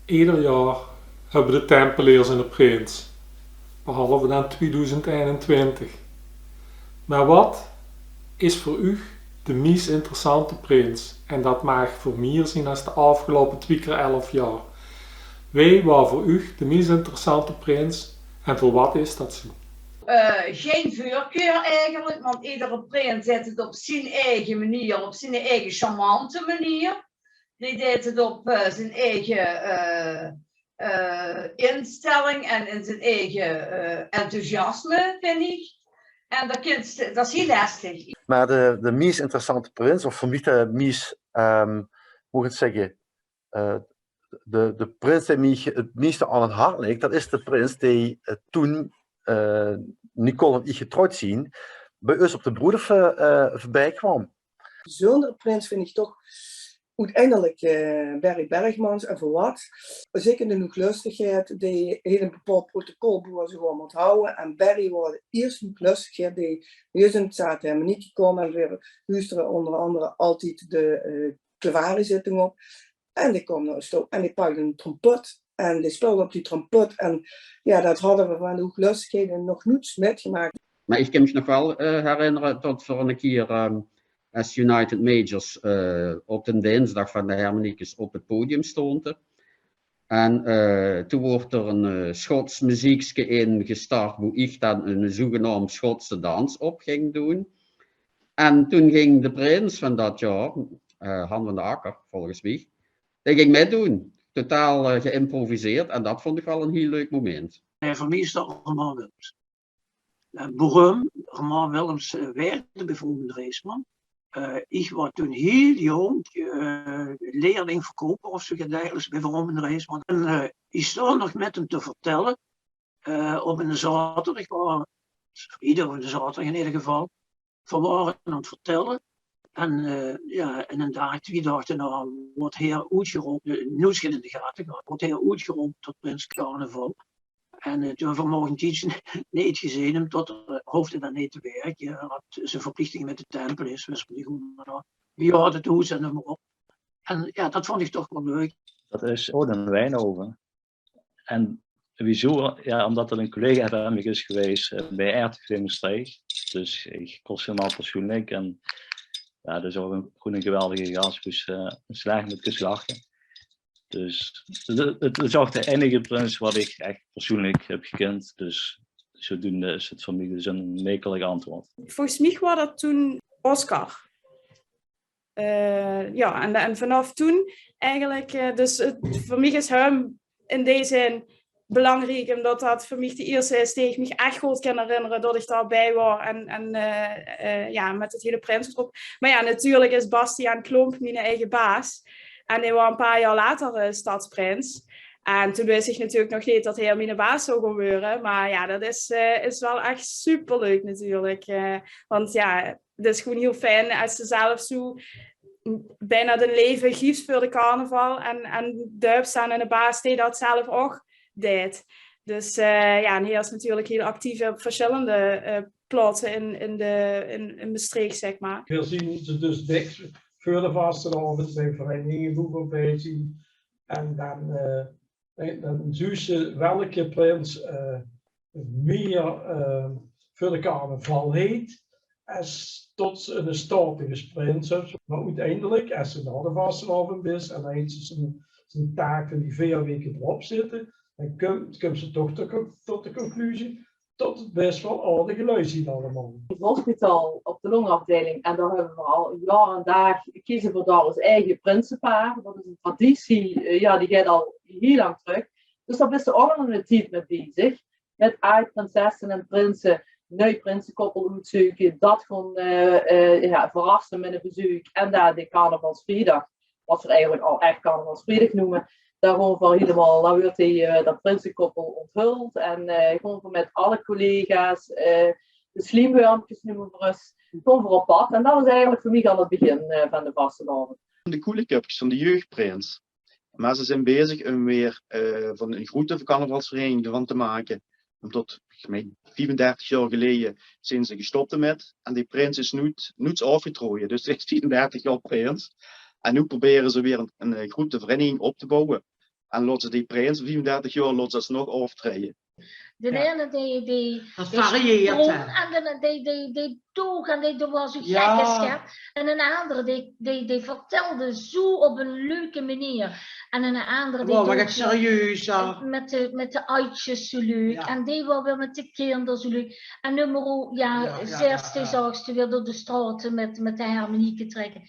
Eder jaor höbbe de Tempeleers eine prins, behalve dan twiedoezend einentwintig. Mer wat is veur uch de mies interessante prins? En dat maag veur mier zien es de aafgeloupe twie kier elf jaor. Wae waor veur uch de mies interessante prins en veur wat is dat zoe? Eh, gein veurkeur eigelik, want edere prins haet 't op zien eige meneer, op zien eige charmante meneer. Dae deit 't op eh, zien eige eh, eh, instelling en in zien eige eh, enthousiasme, vinj ich. En dat, kins, dat is hiel lestig. Mer de, de mies interessante prins, of veur mich de mies, ehm, wie mót ich 't zègke, eh, de, de prins dae mich 't mieste aan 't hart lik, dat is de prins dae eh, toen eh, Nicole en ich getrouwd zien, bie us op de broelof eh, veurbie kwaam. Bezunjere prins vinj ich toch oeteindelik eh, Berry Bergmans. En veur wat? Zeker de Hoeglöstegheid, dae haet e bepaald protocol boe-se dich aan mós hawwe. En Berry waor de ierste Hoeglöstegheid dae bie us in 't Zaate Hermenieke kaom en veer huustere ónger angere altied de eh, Clavariszitting op. En dae kaom nao us touw en dae pakde 'n trompet. En dae speulde op die trompet. En jao, dat hadde veer van de Hoeglöstegheid nog noets mitgemaak. Mer ich kin mich nog waal eh, herinnere tot veer 'ne kier ehm, es United Majors eh, op d'n dinsdig van de Hermeniekes op 't podium stónte. En eh, toen woort d'r 'n eh, Schots meziekske ingestart, boe ich dan 'ne zoegenaamd Schotse dans op ging doon. En toen ging de prins van dat jaor, eh, Han van de Akker, volges mich, dae ging mitdoon. Totaal eh, geïmproviseerd. En dat vónd ich waal 'n hiel leuk moment. Eh, veur mich is dat Roman Willems. Eh, boerum Roman Willems eh, wirkde bie Vroom en Dreesman. Eh, ich waor toen hiel jónk eh, leerling verkouper of zoe get dergeliks bie Vroom en Dreesman. En eh, ich stóng nog mit 'm te vertèlle eh, op 'ne zaoterdig, of vriedig of 'ne zaoterdig in eder geval. Veer waore aan 't vertèlle. En eh, jao, en 'nen daag, twie daag daonao, woort heer oetgerope, noets get in de gate gehad, woort heer oetgerope tot prins carnaval. En eh, toen veer 'm nog 'n tiedje neet gezeen höbbe, tot eh, hoofde dan neet te wirke. Heer had zien verplichtinge mit de Tempeleers, wis ich neet good, mer dan bejaardetehoes en neum mer op. En jao, dat vónd ich toch waal leuk. Dat is oet in Wijnhoven. En wiezoe? Jao, ómdat dat 'ne collega van mich is gewees eh, bie R T V Mestreech. Dus ich kós 'm al persoenlik. En jao, dat is ouch 'ne, gewoen 'ne geweldige gas, boe-se eh, slech mit kins lache. Dus 't, 't is ouch de einige prins wat ich ech persoenlik höb gekind. Dus zodoende is 't veur mich dus 'n mekelik antwoord. Volges mich waor dat toen Oscar. Eh, jao, en, en vanaaf toen eigelik, eh, dus 't, veur mich is häöm in die zin belangriek, ómdat dat veur mich de ierste is dae ich mich ech good kin herinnere dat ich dao bie waor en, en eh, eh, jao, mit 't hiele prinsetrop. Mer jao, natuurlik is Bastiaan Klomp miene eige baas. En dae waor 'n paar jaor later eh, stadsprins. En toen wis ich natuurlik nog neet dat heer miene baas zou gaon weure. Mer jao, dat is, eh, is waal ech superleuk natuurlik. Eh, want jao, 't is gewoen hiel fijn es se zelf zoe bijna dien leve giefs veur de carnaval en, en de opstaan en de baas dae dat zelf ouch deit. Dus eh, jao, en heer is natuurlik hiel actief op versjillende eh, plaotse in, in, de, in, in Mestreech, zeg maar. Veer zien ze dus dèks veur de vastelaovend bij vereiniginge boe veer bij zien. En dan eh, dan zuus se welke prins eh, mier eh, veur de carnaval heet es tot se 'ne statige prins höbs. Mer oeteindelik, es se nao de vastelaovend bis en dan heet ze zien, zien taak van die veer weke d'rop zitte, dan kump, kump se toch tot, tot de conclusie tot 't bès waal aardige lui zien allemaol. Hospitaal op de longafdeiling. En dao höbbe veer al jaor en daag, keze veer dao ós eige prinsepaar. Dat is 'n traditie, eh, jao, die geit al hiel lang trök. Dus dao bis se ouch al 'ne tied mit bezig. Mit aajd-prinsesse en prinse, nui prinsekoppel oetzeuke. Dat gewoen eh, eh, jao, verrasse mit e bezeuk. En dao de carnavalsvriedag, wat veer eigelik al ech carnavalsvriedag neume. Dao gewoen veur hielemaol, dao weurt die, eh, dat prinsekoppel onthuld. En eh, gewoen veur mit alle collega's, eh, de sliemwurmkes neume veer 't, gewoen veur op pad. En dat is eigelik veur mich al 't begin eh, van de vastelaovend. De koelekepkes van de jeugprins. Mer ze zien bezig um weer eh, van 'n groete carnavalsvereiniging d'rvan te make. Umtot, ich mein, viefendertig jaor geleje zien ze gestop d'rmit. En die prins is noets, noets aofgetroje. Dus dae is viefendertig jaor prins. En noe probere ze weer 'n, 'n, eh, groete vereiniging op te bouwe. En laot ze die prins viefendertig jaor, laot ze alsnog aoftreje. De eine, die, die, die sprong en de, die, die, die toog en die, die waas zoe gek es gek. En 'nen andere, die, die, die vertèlde zoe op 'n leuke meneer. En 'nen andere, die waas serieus, ja, mit de, mit de oudjes zoe leuk. Ja. En die waas weer mit de kinder zoe leuk. En nummer, ja, zes, die zaogste weer door de straote mit, mit de hermenieke trèkke.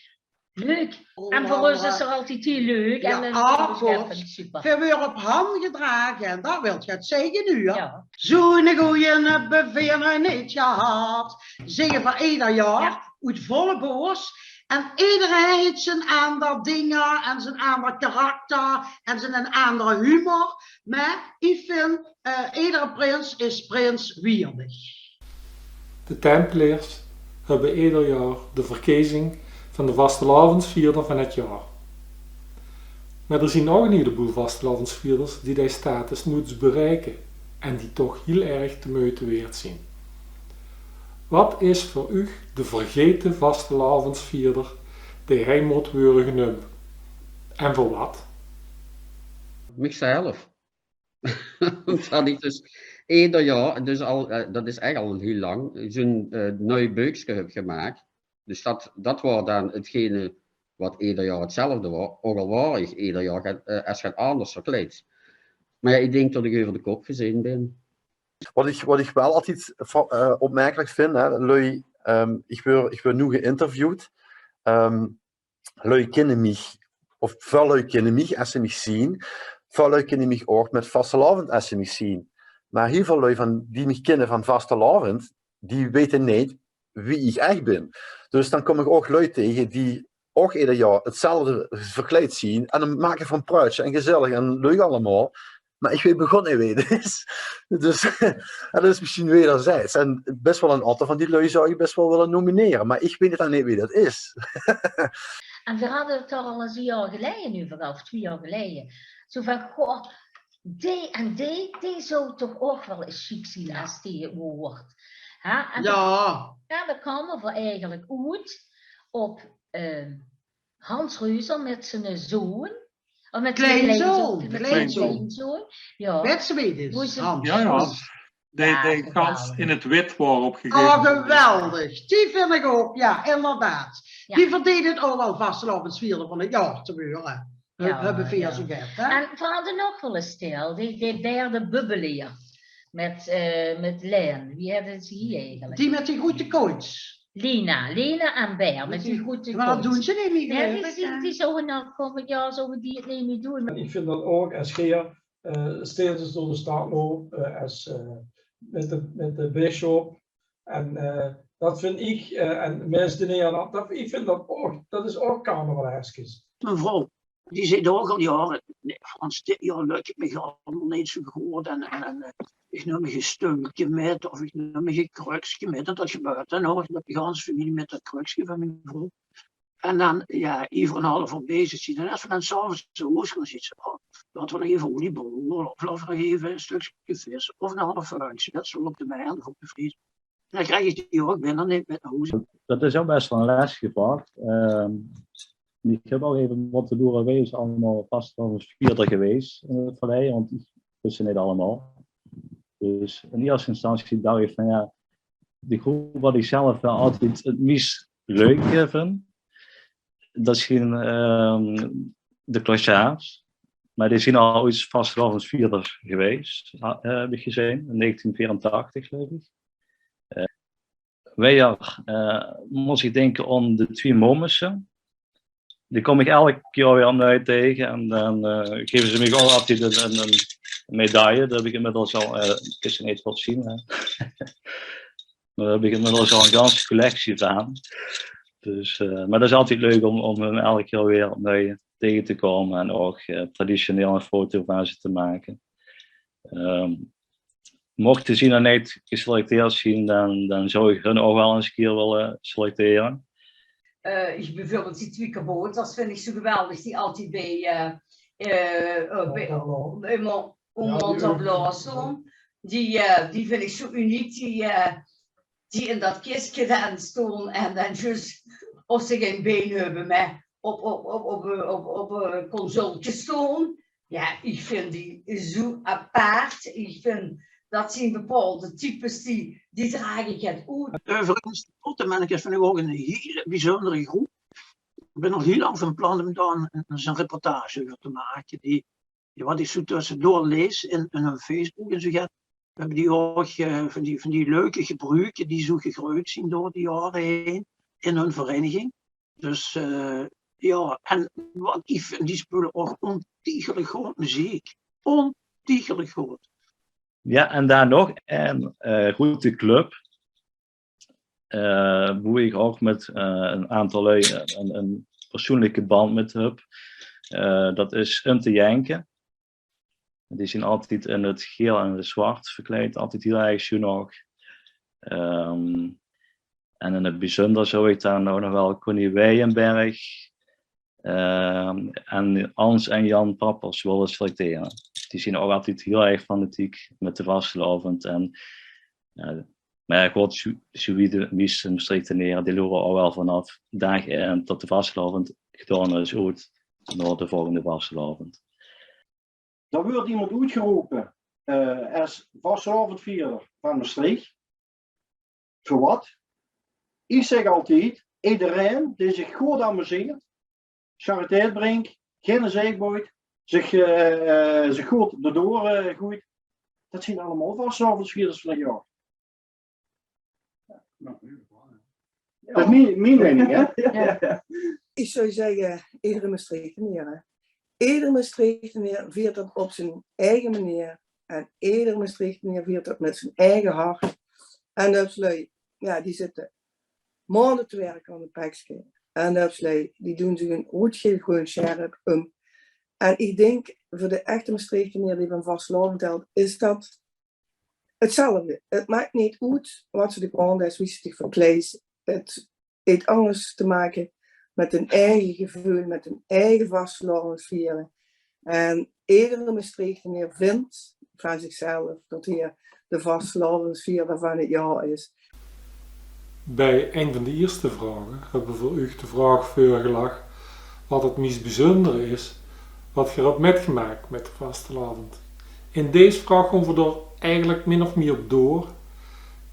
Leuk. En veur ós is 't altied hiel leuk. Ja, en, eh, super. Veer waere op han gedrage en dat wilt geer zègke noe, hè? Ja. Zoe'n goeie höbbe veer nog neet gehad. Zègke veer eder jaor, oet volle bors. En ederein heet zien aander dinger en zien aander karakter en zien aander humor. Mer ich vinj, eh, edere prins is prins wierdig. De Tempeleers höbbe eder jaor de verkezing van de vastelaovesvierder van 't jaor. Mer d'r zien ouch 'n hieleboel vastelaovesvierders die dee status noeits bereike en die toch hiel erg de meujte weerd zien. Wat is veur uch de vergete vastelaovesvierder dee hei mót weure geneump? En veur wat? Michzelf. Umtot ich dus eder jaor, dus al, eh, dat is ech al hiel lang, zoe'n, eh, nui beukske höb gemaak. Dus dat, dat waor dan 'tgene wat eder jaor 'tzelfde waor, ouch al waor ich eder jaor get, eh, es get anders verkleid. Mer ja, ich dink tot ich euver de kop gezeen bin. Wat ich, wat ich waal altied fa-, eh, opmerkelik vinj, hè, lui, ehm, ich weur, ich weur noe geïnterviewd. Ehm, lui kinne mich, of väöl lui kinne mich es ze mich zien. Väöl lui kinne mich ouch mit vastelaovend es ze mich zien. Mer hiel väöl lui van, die mich kinne van vastelaovend, die weite neet wie ich ech bin. Dus dan kóm ich ouch lui tege die ouch eder jaor 'tzelfde verkleid zien. En dan make veer 'n pruitsje en gezellig en leuk allemaol. Mer ich weit begós neet wee 't is. Dus, en dat is mesjien wederzijds. En bès waal 'n aantal van die lui zou ich bès waal wille nominere. Mer ich weit 't dan neet wee dat is. En veer hadde 't d'r al ins e jaor geleie euver, of twie jaor geleie. Zoe van, goh, dee en dee, dee zou toch ouch waal ins sjiek zien es dee 't woort. Hè? En ja, dan kome veer eigelik oet op, eh, Hans Reuser mit ziene zoon. Of mit ziene kleinzoon. Kleinzoon, kleinzoon. Kleinzoon. Ja. Wits se wie 't is, Hans? Ja, ja. Dee, dee gans in 't wit waor op gegeve moment. Oh, geweldig. Die vinj ich ouch, ja, inderdaad. Ja. Die verdeent 't ouch waal vastelaovesvierder van 't jaor te weure. Ja, höbbe veer zoe get, hè? En veer hadde nog waal 'ne stèl, die, die derde Bubbeleer. Mit, eh, mit Len. Wie hèt ze die eigelik? Die mit die groete koots. Lina, Lina en Ber, mit die groete koots. Mer dat doon ze neet mie. Ja, die zien, die zouwe nao kómmend jaor, zouwe die 't neet mie doon. Ich vinj dat ouch, es geer, eh, steeds door de stad loup, eh, es, eh, mit de, mit de bisjop. En, eh, dat vinj ich, eh, en Mens de Neerland, dat, ich vinj dat ouch, dat is ouch carnavaleskes. Mien vrouw, die zeet ouch al jaore: "Nae, Frans, dit jaor lök 't mich allemaol neet zoe good. En, en, en, eh, ich num mich e stönkske mit, of ich num mich e krökske mit." En dat gebeurt dan ouch, dat de ganse femilie mit dat krökske van mien vrouw. En dan, ja, ich van half op bezig zien. En es veer dan 's aoves nao hoes gaon, zeet ze: "Oh, laote veer nog eve oliebollen, of laote veer nog eve e stökske vis, of 'n half vuikske." Dat stóng op de mei of op de vries. En dan krieg ich die ouch binne, neem mit nao hoes. Dat is ouch bès waal 'n lestig vak. Ehm, ich höb ouch eve mótte loere, wae is allemaol vastelaovesvierder gewees in 't verleie, want ich wis ze neet allemaol. Dus in ierste instantie dach ich van, ja, de groep wat ich zelf waal altied 't mies leuk, eh, vinj, dat zien, ehm, de Clochards. Mer die zien al oets vastelaovesvierders gewees, ha-, eh, höb ich gezeen, in negentien veerentachtig, geluif ich. Eh, wiejer, eh, mós ich dinke aon de Twie Momusse. Die kóm ich elk jaor weer opnui tege en dan, eh, geve ze mich ouch altied 'n, 'n, 'n medaille. Dao höb ich inmiddels al, eh, kins se neet väöl zien, hè. Mer dao höb ich inmiddels al 'n ganse collectie van. Dus, eh, mer dat is altied leuk óm, óm hun elk jaor weer opnui tege te kómme en ouch, eh, traditioneel 'n foto van ze te make. Ehm, mochte ze nog neet geselecteerd zien, dan, dan zou ich hun ouch waal ins 'ne kier wille selectere. Eh, ich, bieveurbeeld die twie kabouters vinj ich zoe geweldig, die altied bie, eh, eh, eh, bie, bie Mon-, óm Montalblanc stoon. Die, eh, die vinj ich zoe uniek, die, eh, die in dat kiske dan stoon en dan zjus, of ze gein bein höbbe, mer op, op, op, op, eh, op, op, eh, consultje stoon. Ja, ich vind die zo apart. Ich vind, dat zien bepaolde types die, die drage get oet. Euverigens, de Pottemennekes vind ich ouch ein hiel bezunjere groep. Ich bin al hiel lang van plan um dao ein, ein reportage euver te make. Die, die, wat ich zo tössedoor lees in, in hun Facebook en zo get, höbbe die ouch, eh, van die, van die leuke gebruke die zo gegreujd zien door de jaore haer in hun vereiniging. Dus, eh, ja, en wat ich vind, die speule ouch óntiegelik good meziek. Óntiegelik good. Ja, en dao nog ein, eh, groete club, eh, boe ich ouch mit, eh, ein aantal lui ein, ein persoenlike band mit höb. Eh, dat is Um te Jenke. Die zien altied in 't geel en 't zwart verkleid, altied hiel erg sjoen ouch. Ehm, en in 't bezunjer zou ich dao noe nog waal Connie Weijenberg, ehm, en Ans en Jan Pappers wille selectere. Die zien ouch altied hiel erg fanatiek mit de vastelaovend. En, ja, mer ja, good, zo, zo wie de meiste Mestreechtenere, die loere al waal vanaaf daag ein tot de vastelaovend gedaon is, oet nao de volgende vastelaovend. Dao weurt emes oetgerope, eh, es vastelaovendvierder van Mestreech. Veur wat? Ich zèk altied, ederein dae zich good amuseert, chariteit bringk, geine zeik boeit, zich, eh, eh, zich good d'rdoor, eh, goeit, dat zien allemaol vastelaovendvierders van 't jaor. Ja. Dat is mien, mien meining, hè? Ja. Ich zou zègke, edere Mestreechteneer, hè. Edere Mestreechteneer viert dat op zien eige meneer. En edere Mestreechteneer viert dat mit zien eige hart. En de lui, ja, die zitte maonde te wirke aan 't pekske. En de lui, die doon zich ein oetgeel groen sjerp um. En ich dink, veur de echte Mestreechteneer die van vastelaovend hèlt, is dat 'tzelfde. 't Maak neet oet wat se de brand is, wie se dich verkleids. 't Haet alles te make mit dien eige geveul, mit dien eige vastelaovend viere. En edere Mestreechteneer vint van zichzelf dat hae de vastelaovendvierder van 't jaor is. Bij ein van de ierste vraoge höbbe v'r uch de vraog veurgelag wat 't mies bezunjere is wat geer höbt mitgemaak mit de vastelaovend. In dees vraog goon v'r d'r eigelik min of mier door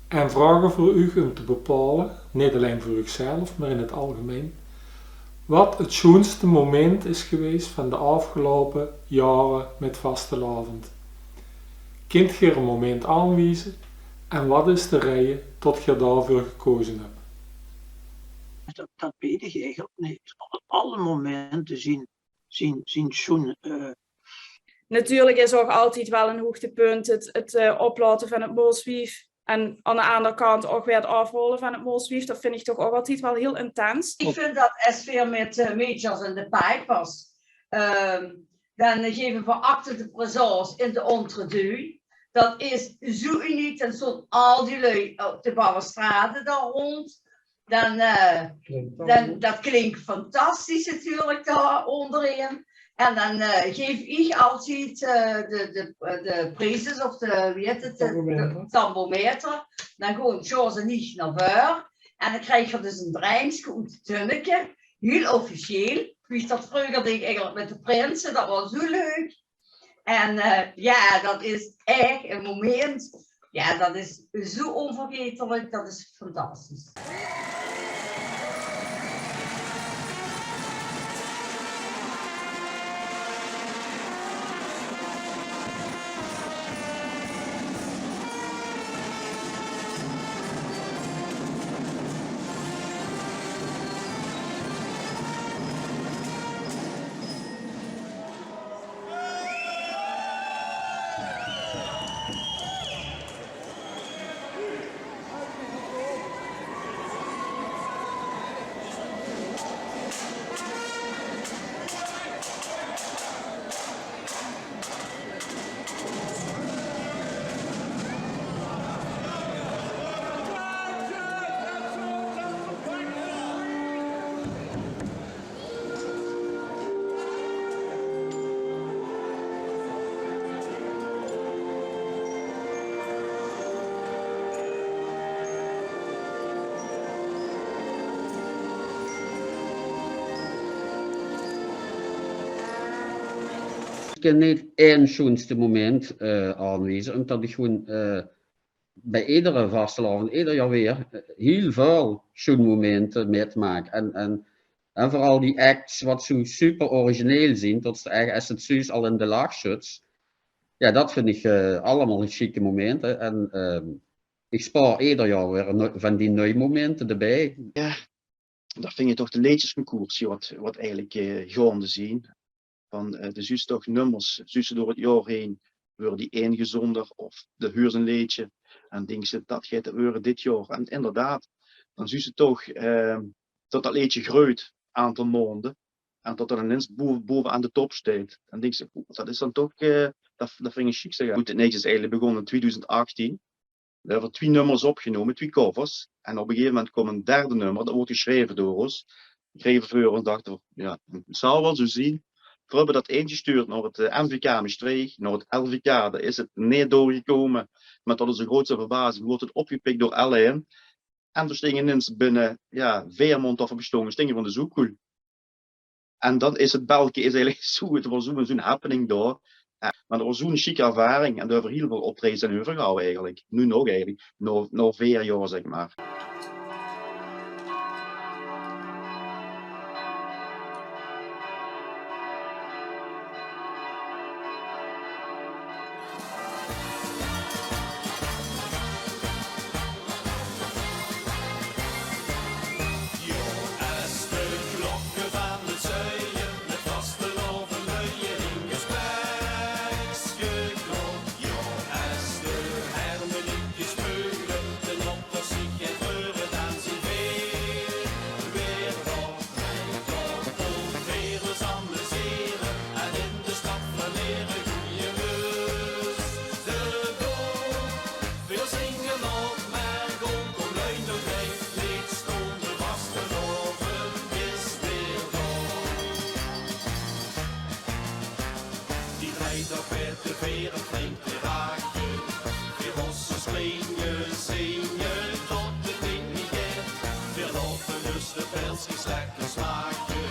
en vraoge v'r uch um te bepaole, neet allein veur uch zelf, mer in 't algemein, wat 't sjoenste moment is gewaes van de aafgeloupe jaore mit vastelaovend. Kint geer e moment aanwieze en wat is de reie tot geer daoveur gekoze höbt? Dat, dat weit ich eigelik neet. Alle momente zien zien, zien sjoen, eh. Natuurlik is ouch altied waal ein hoogtepunt 't, 't, eh, oplaote van 't Moolswief. En aan de anger kant ouch weer 't aafrolle van 't Moolswief. Dat vind ich toch ouch altied waal hiel intens. Ich vind dat es veer mit, eh, Majors en de Pipers, ehm, dan geve veer acte de présence in de entre-deux. Dat is zoe uniek. Dan stónge al die lui op de balustrade dao rónd. Dan, eh, dan, dat klink fantastisch natuurlik dao óngerein. En dan, eh, geef ich altied, eh, de, de, de prizes of de, wie hèt 't, de, de tamboermeter. Dan goon Sjoors en ich nao veur. En dan kriege v'r dus e dreimske oet 't tunneke. Hiel officieel. Wie ich dat vreuger deeg eigelik mit de prinse. Dat waor zoe leuk. En, eh, ja, dat is ech e moment. Ja, dat is zoe ónvergaetelik. Dat is fantastisch. kin neet ein sjoenste moment, eh, aanwieze, umtot ich gewoen, eh, bie edere vastelaovend, eder jaor weer, eh, hiel väöl sjoen momente mitmaak. En, en, en veural die acts wat zoe super origineel zien, tot ze ech, es ze 't zuus, al in de lach sjöds. Jao, dat vind ich, eh, allemaol sjieke momente. En, ehm, ich spaor eder jaor weer ein, van die nuuj momente d'rbie. Jao, dat vinj ich toch de leedjesconcoursie wat, wat eigelik, eh, gaonde zien. Van, eh, de zuus toch nummers, zuus se door 't jaor heen, weure die ingezónde of de huurs ein leedje. En dinks se, dat geit 't weure dit jaor. En inderdaad, dan zuus se toch, eh, tot dat leedje greujt, aantal maonde. En tot dat inins boe-, bovenaan de top steit. Dan dinks se, oeh, dat is dan toch, eh, dat, dat vinj ich sjiek, zeg. Good, 't needje is eigelik begós in twiedoezend achttien. Veer höbbe twie nummers opgenómme, twie covers. En op e gegeve moment kump e derde nummer, dat weurt gesjreve door ós. Sjreve veur ós, dachte veer, jao, 't zal waal zoe zien. Veer höbbe dat ingesjtuurd nao 't, eh, M V K Mestreech, nao 't L V K. Dao is 't neet doorgekómme. Mèt tot ózze grootste verbazing weurt 't opgepik door L N. En veer sjtónge inins binne, jao, veer maond tot veer besjtónge, sjtónge veer in de zoekkoel. En dan is 't belke is eigelik zoe, 't waor zoe'n, zoe'n happening dao. Jao, mer 't waor zoe'n sjieke ervaring en dao höbbe veer hiel väöl optraejes aan euvergehawwe eigelik. Noe nog eigelik, nao, nao veer jaor, zeg mer. Die drei toch weer te veren, flink te raken. Veer moste springe, zinge, tot 't ding neet geit. Veer laote dus de pilskes lekker smake,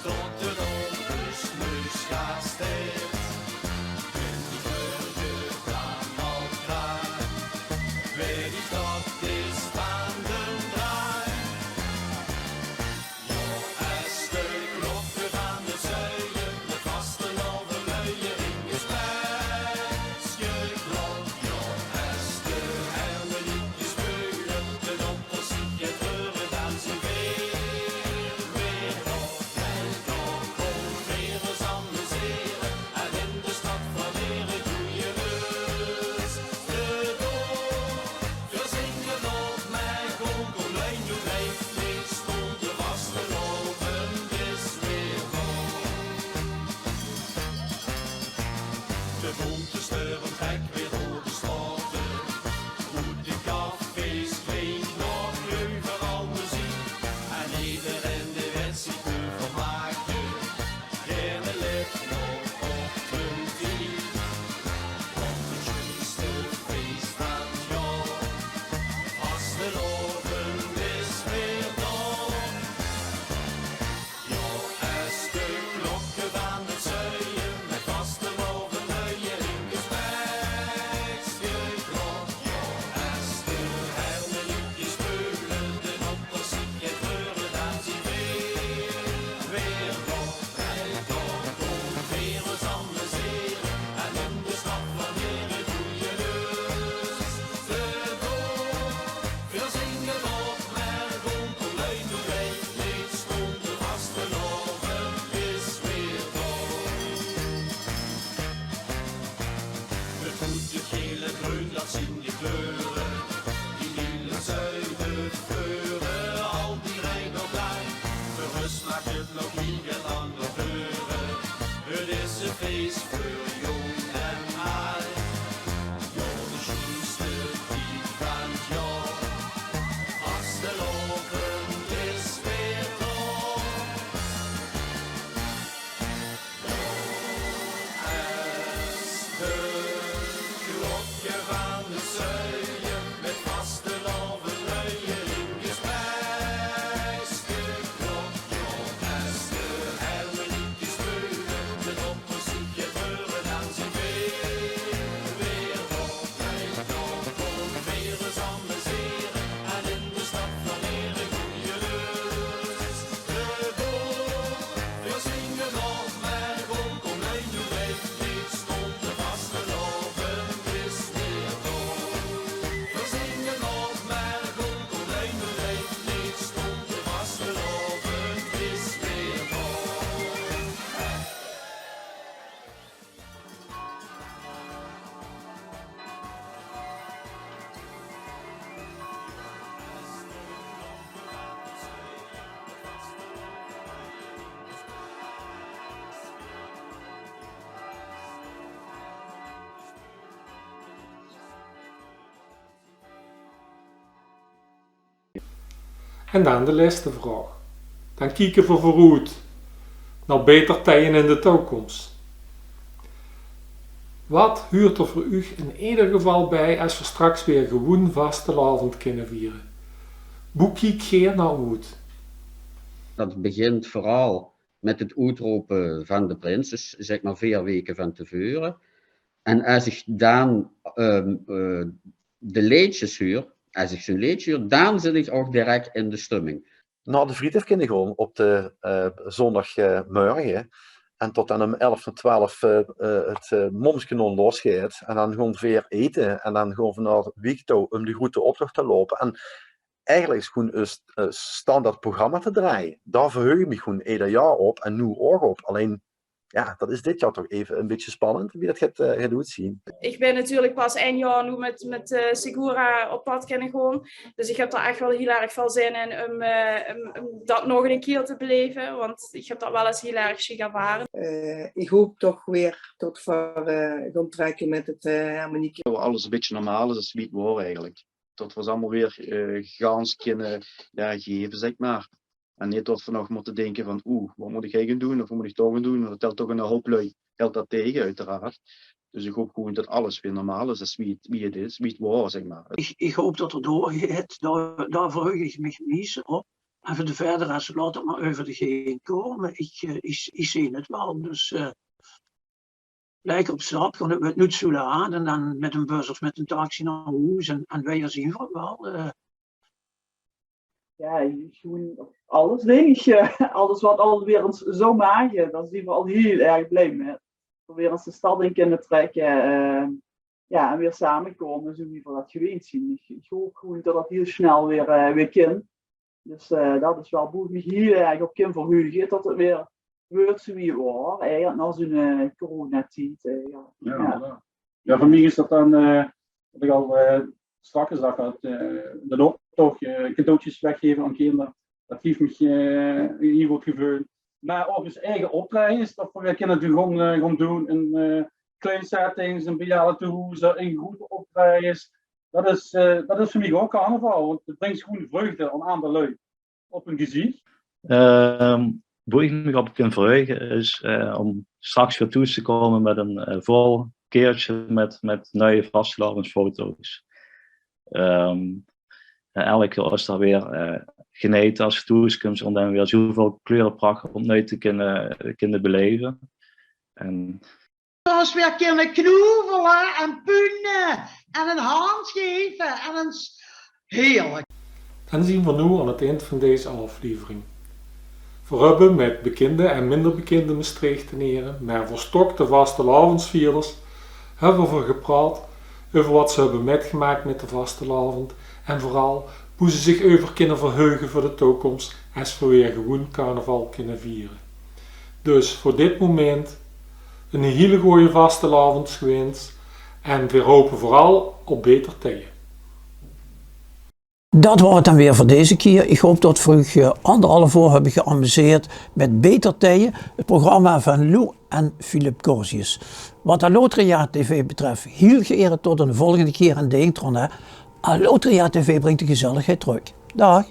tot 't ónbesjneus gaas steit. Bin ich mörge dan al kraak, weit ich dat is van den draak. Jao, es de klokke vaan de zuie, de vastelaovendluie in gesprek, jao, es de hermeniekes beule, de dokters zieke treure, dan zien veer weer op. En dan kómme veer ós amusere en in de stad flanere, goeie lust te doon. Veer zinge nog mer gewoon, kom, lei noe leef, niks stond, de vastelaovend is weer dao. De boonte sjturm trèk weer door de sjtraote. Oet de cafés klink nog euveral meziek. En ederein dee weit ziech te vermake. Geine lèt nog op hun tied. Want 't sjoenste fees vaan 't jaor, vastelaovend, is weer dao. Jao, es de klokke vaan 't zuie, mèt vastelaovendluie in gesprek, klop. Jao, es de hermeniekes beule, de dokters zieke treure, dan zien veer weer op. Good, 't geel en greun, dat zien de kleure die in 't zuide veure, al die rij nog lang. Veur us maag 't nog hiel lang nog deure. 't Is e fees veur jónk en aajd. Jao, de sjoenste tied vaan 't jaor. Vastelaovend is weer dao. En dan de lèste vraog. Dan kieke v'r veuroet nao beter tieje in de touwkoms. Wat huurt d'r veur uuch in eder geval bij es v'r straks weer gewoen vastelaovend kinne viere? Boe kiek geer nao oet? Dat begint veural mit 't oetrope van de prins, dus zègk mer veer weke van te veure. En es ich dan, ehm, eh, de leedsjes huur, es ich zoe'n leedsje huur, dan zit ich ouch direk in de stumming. Nao de Vriethof kinne goon op de, eh, zoondag, eh, mörge. En tot dan um elf of twelf, eh, eh, 't, eh, Momskanon losgeit. En dan goon veer ete. En dan goon veer nao Wiek touw um de groete optoch te loupe. En eigelik is gewoen 't, eh, standaard programma te drejje. Dao verheug ich mich gewoen eder jaor op. En noe ouch op. Allein, jao, dat is dit jaor toch eve e bietje spannend, wie dat geit, eh, geit oetzien. Ich bin natuurlik pas ein jaor noe mit, mit, eh, Segura op pad kinne goon. Dus ich höb dao ech waal hiel erg väöl zin in um, eh, um, um dat nog ein kier te beleve. Want ich höb dat waal ins hiel erg sjiek ervare. Eh, ich hoop toch weer tot v'r, eh, goon trèkke mit 't, eh, harmonieke. Dat alles e bietje normaal is, is wie 't waor eigelik. Tot v'r ós allemaol weer, eh, gans kinne, jao, geve, zègk mer. En neet tot v'r nog mótte dinke van, oeh, wat mót ich hei goon doen of wat mót ich dao goon doen. Want dat tèlt toch 'nen houp lui, tèlt dat tege, oeteraard. Dus ich hoop gewoen tot alles weer normaal is, is wie 't, wie 't is, wie 't waor, zègk mer. Ich, ich hoop tot 't doorgeit, dao, dao verheug ich mich 't meiste op. En veur de verdere res, laot 't mer euver de gein koume. Ich, eh, ich, ich zeen 't waal. Dus, eh, lekker op stap, gaon v'r noe zoele aan en dan mit ein bus of mit ein taxi nao hoes en, en wiejer zeen v'r 't waal. Eh. Jao, gewoen alles, dink ich. Eh, alles wat alweer ins zou mage, dao zeen v'r al hiel erg blij mit. V'r weer ins de stad in kinne trèkke, eh, jao, en weer samekoume, zoe wie v'r dat geweend zeen. Ich, ich hoop gewoen tot dat hiel snel weer, eh, weer kin. Dus, eh, dat is waal boe ich mich hiel erg op kin verheuge, tot 't weer weurt zoe wie 't waor, eigelik nao zoe'n, eh, coronatied, eh, jao. Jao, jao. Jao, veur mich is dat dan, eh, wat ich al, eh, straks gezag had, eh, d'n optoch, eh, cadeautjes weggeve aan kinder. Dat gief mich, eh, e hiel good geveul. Mer ouch ós eige optraejes, dat v'r weer kinne doen, gaon, eh, gaon doen in, eh, klein settings, in bejaardetehoezer, in groete optraejes. Dat is, eh, dat is veur mich ouch carnaval, want 't bringk gewoen vreugde aan aander lui op hun geziech. Ehm, boe ich mich op kin verheuge is, eh, um straks weer thoes te koume mit ein, eh, vol keertsje mit, mit nuie vastelaovesfoto's. Ehm, en eder kier is dat weer, eh, genete es se thoes kums um dan weer zoeväöl kleureprach opnui te kinne, kinne beleve. En Ós weer kinne knoevele en pune en ein hand geve en ins, heerlik. Dan zeen v'r noe aan 't ind van dees aoflevering. V'r höbbe mit bekinde en minder bekinde Mestreechtenere, mer veurstokte vastelaovesvierders, höbbe v'r gepraot euver wat ze höbbe mitgemaak mit de vastelaovend en veural boe ze zich euver kinne verheuge veur de touwkoms es v'r weer gewoen carnaval kinne viere. Dus veur dit moment 'n hiel gooj vastelaovend gewins en veer hope veural op beter tije. Dat waor 't dan weer veur deze kier. Ich hoop tot v'r uuch, eh, anderhalf oor höbbe geamuseerd mit Beter Tije, 't programma van Lou en Philip Corsius. Wat Allotria TV betröf, hiel geer tot 'n volgende kier en dink d'raan, hè, Allotria TV bringk de gezelligheid trök. Daag.